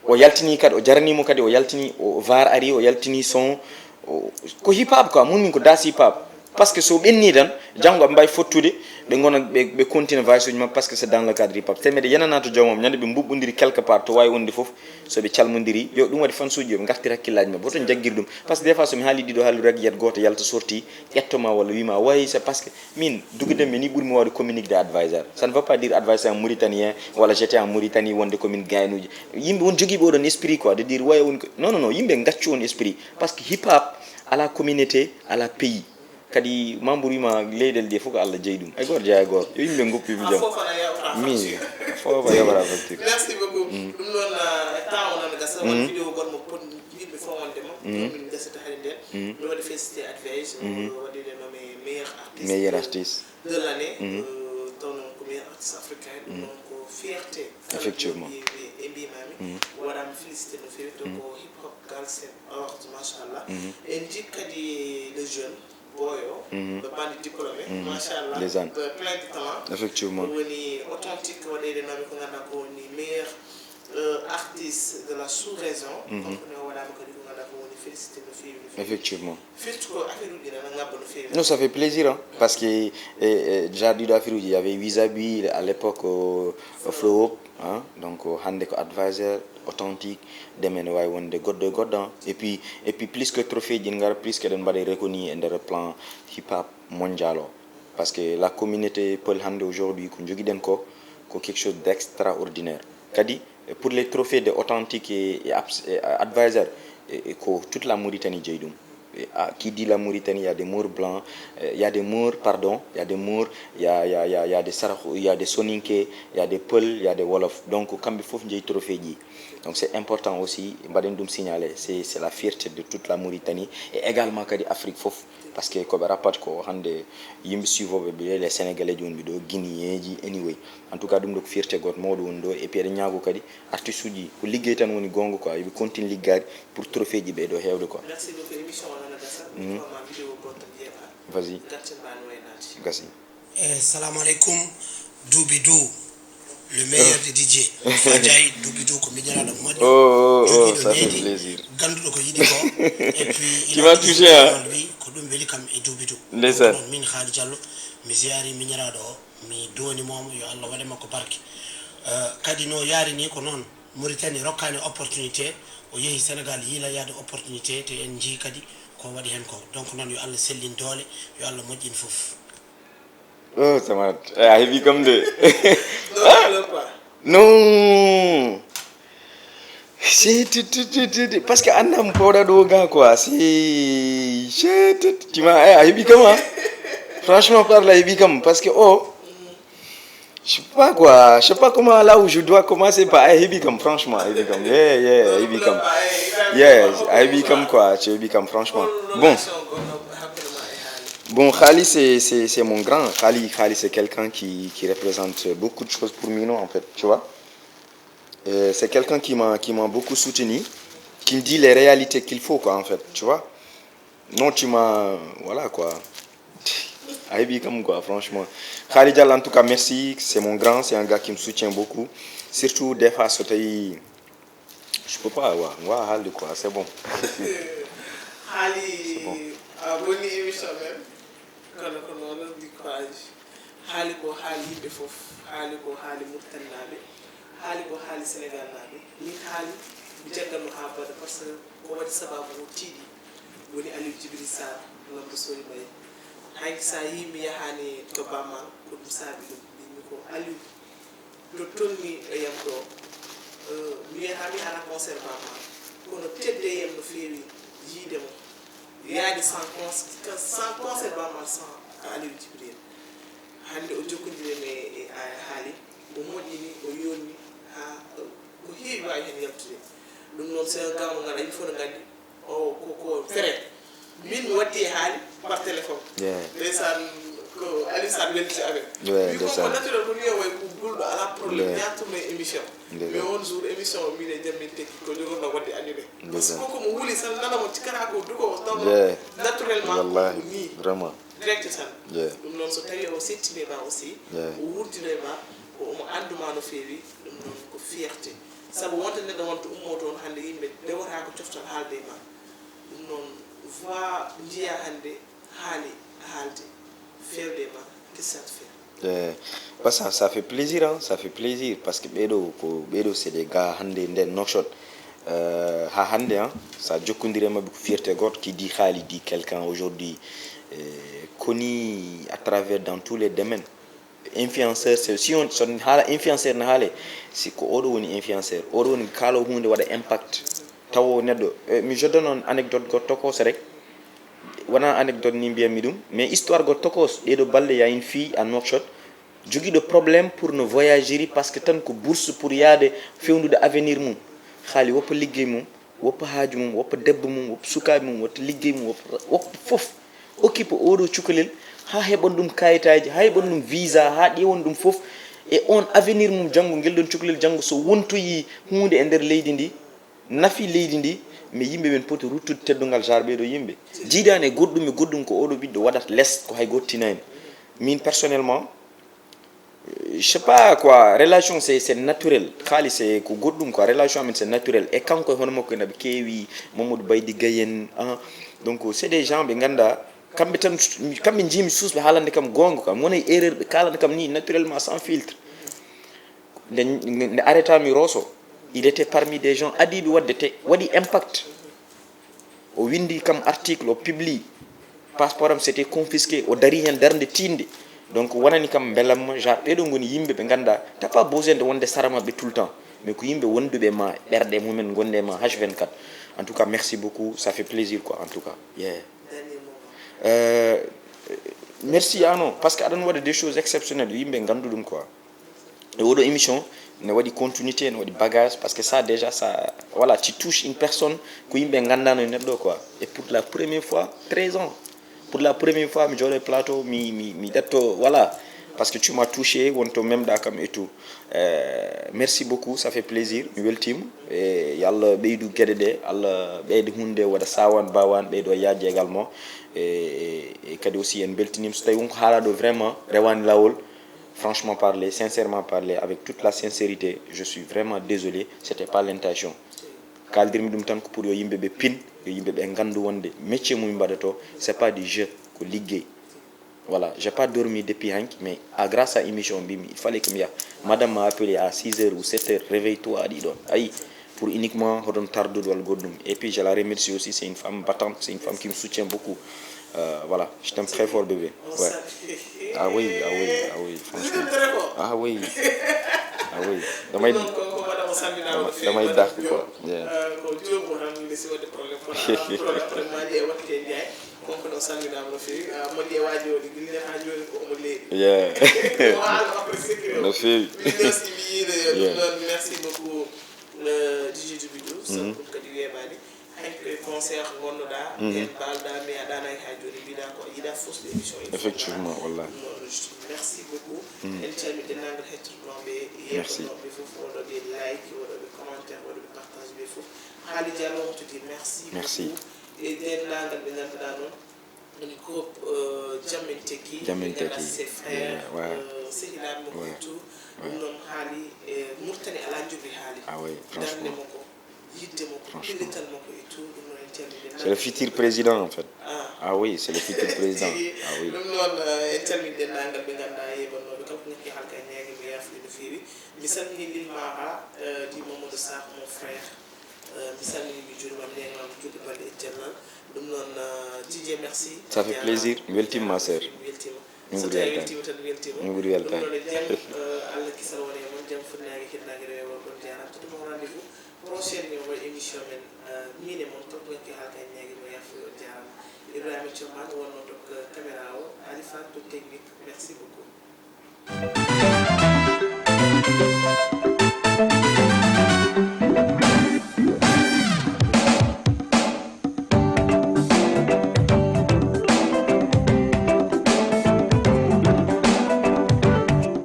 o yaltini kadi, o jarani mo kadi, o yaltini, o var ari, o yaltini son, o, ko hip hop quoi, mun min ko das hip hop. Parce que so ɓenni tan, janngo aɓe mbawi fottude, ɓe gona, ɓe, ɓe continue voyage uji maɓɓe, parce que c'est dans le cadre hip hop. Te mbeɗa yenana to joomam, ñande ɓe mbuɓɓodiri quelque part to wawi wonde fof, so ɓe calmodiri, yo ɗum waɗi fans uji, yo ɓe gartir hakkillaji maɓɓe, woto jaggir ɗum. Parce que des fois, so mi haali ɗiɗo haallude rek, yiyat goto yalta sorti, ƴetto ma walla wima, wayi, c'est parce que min, Dugi Demme ni ɓurmi wawde communique de advisor. Ça ne veut pas dire advisor en mauritanien, walla j'étais en Mauritanie, wonde komin gaynuji. Yimɓe won jogiiɓe oɗon esprit quoi, de dire, wayi woni ko, non, non, non, yimɓe gaccu on esprit. Parce que hip hop, ala communauté, ala pays. Kadi membre wima leyɗele ɗe fof ko Allah jeyi ɗum. Hay goto jeeya hay goto. Yo yimɓe goppi mi jam. Min, fof a yoɓata facture. Merci beaucoup. Ɗum noon, eh, temps o nana gasa. Won vidéo gol mo pot yimɓe fof wonde mo. Min gasata hari nden. Mi waɗi félicité Advice, o waɗi le nommé meilleur artiste. Meilleur artiste. De l'année, euh, taw noon ko meilleur artiste africain, ɗum noon ko fierté. Effectivement. Ɓe, ɓe, ɓe mbimami, waɗama félicité no fewi, to ko hip hop galsen, alors, machallah. En jii kadi le jeune, boy o, ɓe bandi diplômé, machallah, ndeysaan. Ɓe plein de talent. Effectivement. Woni authentique, waɗede nomi ko ganduɗa ko woni meilleur, euh, artiste de la sous-région. Donc, ne o waɗama kadi ko ganduɗa ko woni félicité no fewi, no fewi. Effectivement. Firti ko affaire uji nana ngabba no fewi. Non, ça fait plaisir, hein, parce que, eh, eh, déjà, ɗiɗo affaire uji, il y avait Vis-à-Vis à l'époque, euh, Flow Up, hein, donc, euh, hannde ko Adviser, Authentique, Demme ne wawi wonde goɗɗo e goɗɗo, hein. Et puis, et puis plus que trophée ji ngara, plus que eɗen mbaɗa reconnu e nder plan hip hop mondial o. Parce que la communauté peul hannde aujourd'hui ko jogiɗen ko, ko quelque chose d'extraordinaire. Kadi, pour les trophées de Authentique et, et abs-, et Adviser, et, et ko toute la Mauritanie jeyi ɗum. Et, ah, qui dit la Mauritanie, il y a des Maures blancs, euh, il y a des Maures, pardon, il y a des Maures, il y a, il y a, il y a, il y a des Saraxu, il y a des Soninké, il y a des Peul, il y a des Wolof. Donc, kamɓe fof jeyi trophée ji. Donc, c'est important aussi, mbaɗen ɗum signaler. C'est, c'est la fierté de toute la Mauritanie et également kadi Afrique fof. Parce que ko ɓe rappata ko hannde yimɓe suivoɓe ɓe, les Sénégalais ji wonɓe ɗo, Guinéen ji, anyway. En tout cas, ɗum ɗo ko fierté goto mawɗo woni ɗo. Et puis, eɗen ñaago kadi artiste uji, ko liggey tan woni goonga quoi. Yoɓe continue liggaade pour trophée ji ɓe ɗo heewde quoi. Merci beaucoup. Émission o nana gasa. Ko ma vidéo goto jeeɓa. Vas-y. Garten mbaɗa waynaade. Gasi. Eh, salamu aleykum, Duubi Duu, le meilleur des D J. Fajay, Duubi Duu ko miñiraaɗo moƴƴo, oh, oh, oh, jogiiɗo ça fait needi, plaisir. Gannduɗo ko yiɗi ko. Et puis, tu m'as touché, hein? Wi ko ɗum weli kam e Duubi Duu. Ndeysaan. Ɗum noon, min Khaly Diallo, mi ziyaari miñiraaɗo o, mi duwani mo, yo Allah waɗe makko barke. Eh, kadi no yaari ni ko noon, Mauritanie rokkaani opportunité, o yehi Sénégal yiila yaade opportunité, te en njii kadi ko waɗi heen ko. Donc noon, yo Allah sellin doole, yo Allah moƴƴin fof. Oh, Samat. Eh, a heɓi kam de. Non. C'est ti, ti, ti, ti, ti. Parce que annam pawɗa ɗo ga quoi. C'est, c'est ti, ti. Tu m'as, eh, a heɓi kam, hein. Franchement parle, a heɓi kam. Parce que, oh, je sais pas quoi. Je sais pas comment, là où je dois commencer par, a heɓi kam, franchement, a heɓi kam. Yeah, yeah, a heɓi kam. Yeah, a heɓi kam quoi. A heɓi kam, franchement. Bon. Bon, Khaly, c'est, c'est, c'est mon grand. Khaly, Khaly, c'est quelqu'un qui, qui représente beaucoup de choses pour Mino, en fait, tu vois. Euh, c'est quelqu'un qui m'a, qui m'a beaucoup soutenu, qui me dit les réalités qu'il faut, quoi, en fait, tu vois. Non, tu m'as, voilà, quoi. A heɓi kam, quoi, franchement. Khaly Diallo, en tout cas, merci. C'est mon grand, c'est un gars qui me soutient beaucoup. Surtout, des fois, so tawi, je peux pas, wa, wa, haalde, quoi, c'est bon. Haali, c'est bon. A woni émission même. Kono ko noon, di courage. Haali ko haali yimɓe fof, haali ko haali Mauritanie naaɓe, haali ko haali Sénégal naaɓe. Min haali, mi jagganno haa bada, par ce que ko waɗi sababu o tiiɗi woni Aliou Djibril Sarr, Lambo Sori Mbaye. Hanki so a yii mi yahaani to Bammal, ko ɗum saabi ɗum. Mbimi ko Aliou to tolni e yam ɗo, eh, mi yaha, mi hara concert Bammal, kono tedde yam no feewi yiide mo. Yaade sans cons-, sans concert Bammal sans Aliou Djibril. Hannde o jokkondiri e, e, a, Haali, o moƴƴini, o yonni, haa, eh, ko heewi waawi heen yaltude. Ɗum noon, c'est un gars mo ngannduɗaa, yimɓe fof no nganndi, o ko, ko frère. Min mi waddi e Haali par téléphone. Yeah. Ndeysaan, Ko Aliou Sall welti amen. Wi ko ko naturel ko ni o way ko gulɗo ala problème ñaatuno e émission. Mais on jour émission o mbiɗe jammin tekki ko jogorno wadde annulé. Parce que koko mo wuli tan nana mo cikkata ko duko o taw naturellement. Wallahi, ni vraiment. Direct tan. Ɗum noon so tawi o settino e ma aussi, o wurtino e ma, ko omo annduma no feewi, ɗum noon ko fierté. Sabu wonta neɗɗo wonta ummo toon hannde yimɓe ndewata ko coftal haalde e ma. Ɗum noon voix njiya hannde haali haalde feewde ma que ça te fait. Eh, parce que ça fait plaisir, hein, ça fait plaisir parce que ɓeɗo ko ɓeɗo c'est des gars hannde nden Nouakchott. Euh, ha hannde, hein, sa jokkondire mabɓe ko fierté goto qui dit haali dit quelqu'un aujourd'hui. Eh, koni à travers dans tous les domaines. Influenceur c'est si on son haala influenceur ne haale si ko oɗo woni influenceur oɗo woni kaalo hunde waɗa impact. Tawo neɗɗo eh, mi jodda noon anecdote goto tokos rek. Wona anecdote ni mbiyatmi ɗum mais histoire goto tokos ɗeɗo balɗe ya une fille à Nouakchott jogiɗo problème pour no voyageri parce que tan ko bourse pour yaade fewnude avenir mum. Haali woppa liggey mum, woppa haaju mum, woppa debbo mum, woppa sukaaɓe mum, woppa liggey mum, woppa woppa fof. Occupé oɗo cukalel ha heɓan ɗum kayitaji ha heɓan ɗum visa ha ƴewan ɗum fof. E on avenir mum janngo ngel ɗon cukalel janngo so wontoyi hunde e nder leydi ndi nafi leydi ndi. Mais yimɓe ɓen poti ruttude teddungal genre ɓeɗo yimɓe. Jiidaani e goɗɗum e goɗɗum ko oɗo ɓiɗɗo waɗata less ko hay goto tinani. Min personnellement je sais pas quoi relation c'est c'est naturel. Haali c'est ko goɗɗum quoi relation amen c'est naturel e kanko e hono makko en aɓe keewi. Mamadou Baydi Gayen ah. Donc c'est des gens ɓe ngannda kamɓe tan kamɓe jiimi suusɓe haalande kam goonga quoi mi wona e erreur ɓe kaalana kam ni naturellement sans filtre. Nde arrêtami Rosso il était parmi des gens adiiɓe waɗde te waɗi impact. O windi kam article o publie. Passeport am c'était confisqué o dari hen darde tinde. Donc wonani kam belamma genre ɓeɗo goni yimɓe ɓe ganda t'as pas besoin de wonde sara mabɓe tout le temps. Mais ko yimɓe wonduɓe ma ɓerɗe mumen gonde ma h vingt-quatre. En tout cas merci beaucoup ça fait plaisir quoi en tout cas yeah. Euh, merci ano parce que aɗan waɗa des choses exceptionnelles yimɓe gandu ɗum quoi. E oɗo émission ne waɗi continuité ne waɗi bagage parce que ça déjà ça voilà tu touche une personne ko yimɓe gandano e neɗɗo quoi. Et pour la première fois treize ans pour la première fois mi jooɗo e plateau mi mi mi ƴetto voilà. Parce que tu m'as touché wonto memɗa kam et tout. Euh, merci beaucoup ça fait plaisir mi weltima. E yo allah ɓeydu gueɗe ɗe allah ɓeyde hunde waɗa sawan bawan ɓeydo yajje également. E kadi aussi en beltinima so tawi wonko haalaɗo vraiment rewani lawol. Franchement parler, sincèrement parler, avec toute la sincérité, je suis vraiment désolé, c'était pas l'intention. Kaldirmi ɗum tan ko pour yo yimɓe ɓe pin, yo yimɓe ɓe gandu wonde métier mum mbaɗato, c'est pas du jeu, ko liggey. Voilà, j'ai pas dormi depuis hanki, mais à grâce à émission mbimi il fallait que mi yaha. Madame m'a appelé à six heures ou sept heures, réveille-toi aɗa yiɗon ayi. Pour uniquement hoɗon tardude walla goɗɗum et puis je la remercie aussi c'est une femme battante c'est une femme qui me soutient beaucoup. Euh, voilà je t'aime très fort bébé. Ouais. Ah oui ah oui ah oui franchement. Ah oui ah oui. Damay damay dàq quoi. Yeah. Konko ɗo salminaama no feewi. Moƴƴi e waaji o ɗi gilli haa jooni ko omo leeɗi. Yeah. No feewi. Merci mi yiiɗo yo ɗum ɗon merci beaucoup. Didi Dubidou sabu ɗum kadi weeɓaani. Hanki koye concert ngonnoɗaa heen mbaalɗaa mais a ɗaanaaki haa jooni mbiɗa ko a yiɗa fosde émission. Effectivement wallahi. Merci beaucoup. En calmi denndaangal hettornooɓe yeeɓnooɓe fof waɗooɓe like waɗooɓe commentaire waɗooɓe partage ɓe fof. Haali Diallo on to dire merci. Merci. E denndaangal ɓe ngannduɗaa noon woni groupe jammin tekki jammin tekki ses frères sehilaaɓe makko tout. Ɗum noon haali e murtani alaa njuɓri haali darnde makko yidde makko pellital makko e tout. Ɗum noon en calminde c'est le futur président en fait. Ah oui c'est le futur président. Ah oui. Ɗum noon en calminde denndaangal ɓe ngannduɗaa yeeɓannooɓe kala ko ngakki halka en ñaagi mo yaafude no feewi. Mi salmini Lil Mara di Mamadou Sarr mon frère. Mi salmini mi juurima mi neema mi juuɗe balɗe e cellal. Ɗum noon Didier merci. Ça fait plaisir mi weltima ma sœur. Mi weltima so tawi a weltima tan weltima. Mi ɓuri weltade. Ɗum noon e jam. Allah kisal wona e mon jam funnaange hirnaange rewe worgo on jarama tottumo rendez-vous prochaine mi omo émission men. Min e mon toon ngakki halka en ñaagi mo yafude on jarama. Ibrahima Thioman wonno toon caméra o, Alifane toon technique. Merci beaucoup.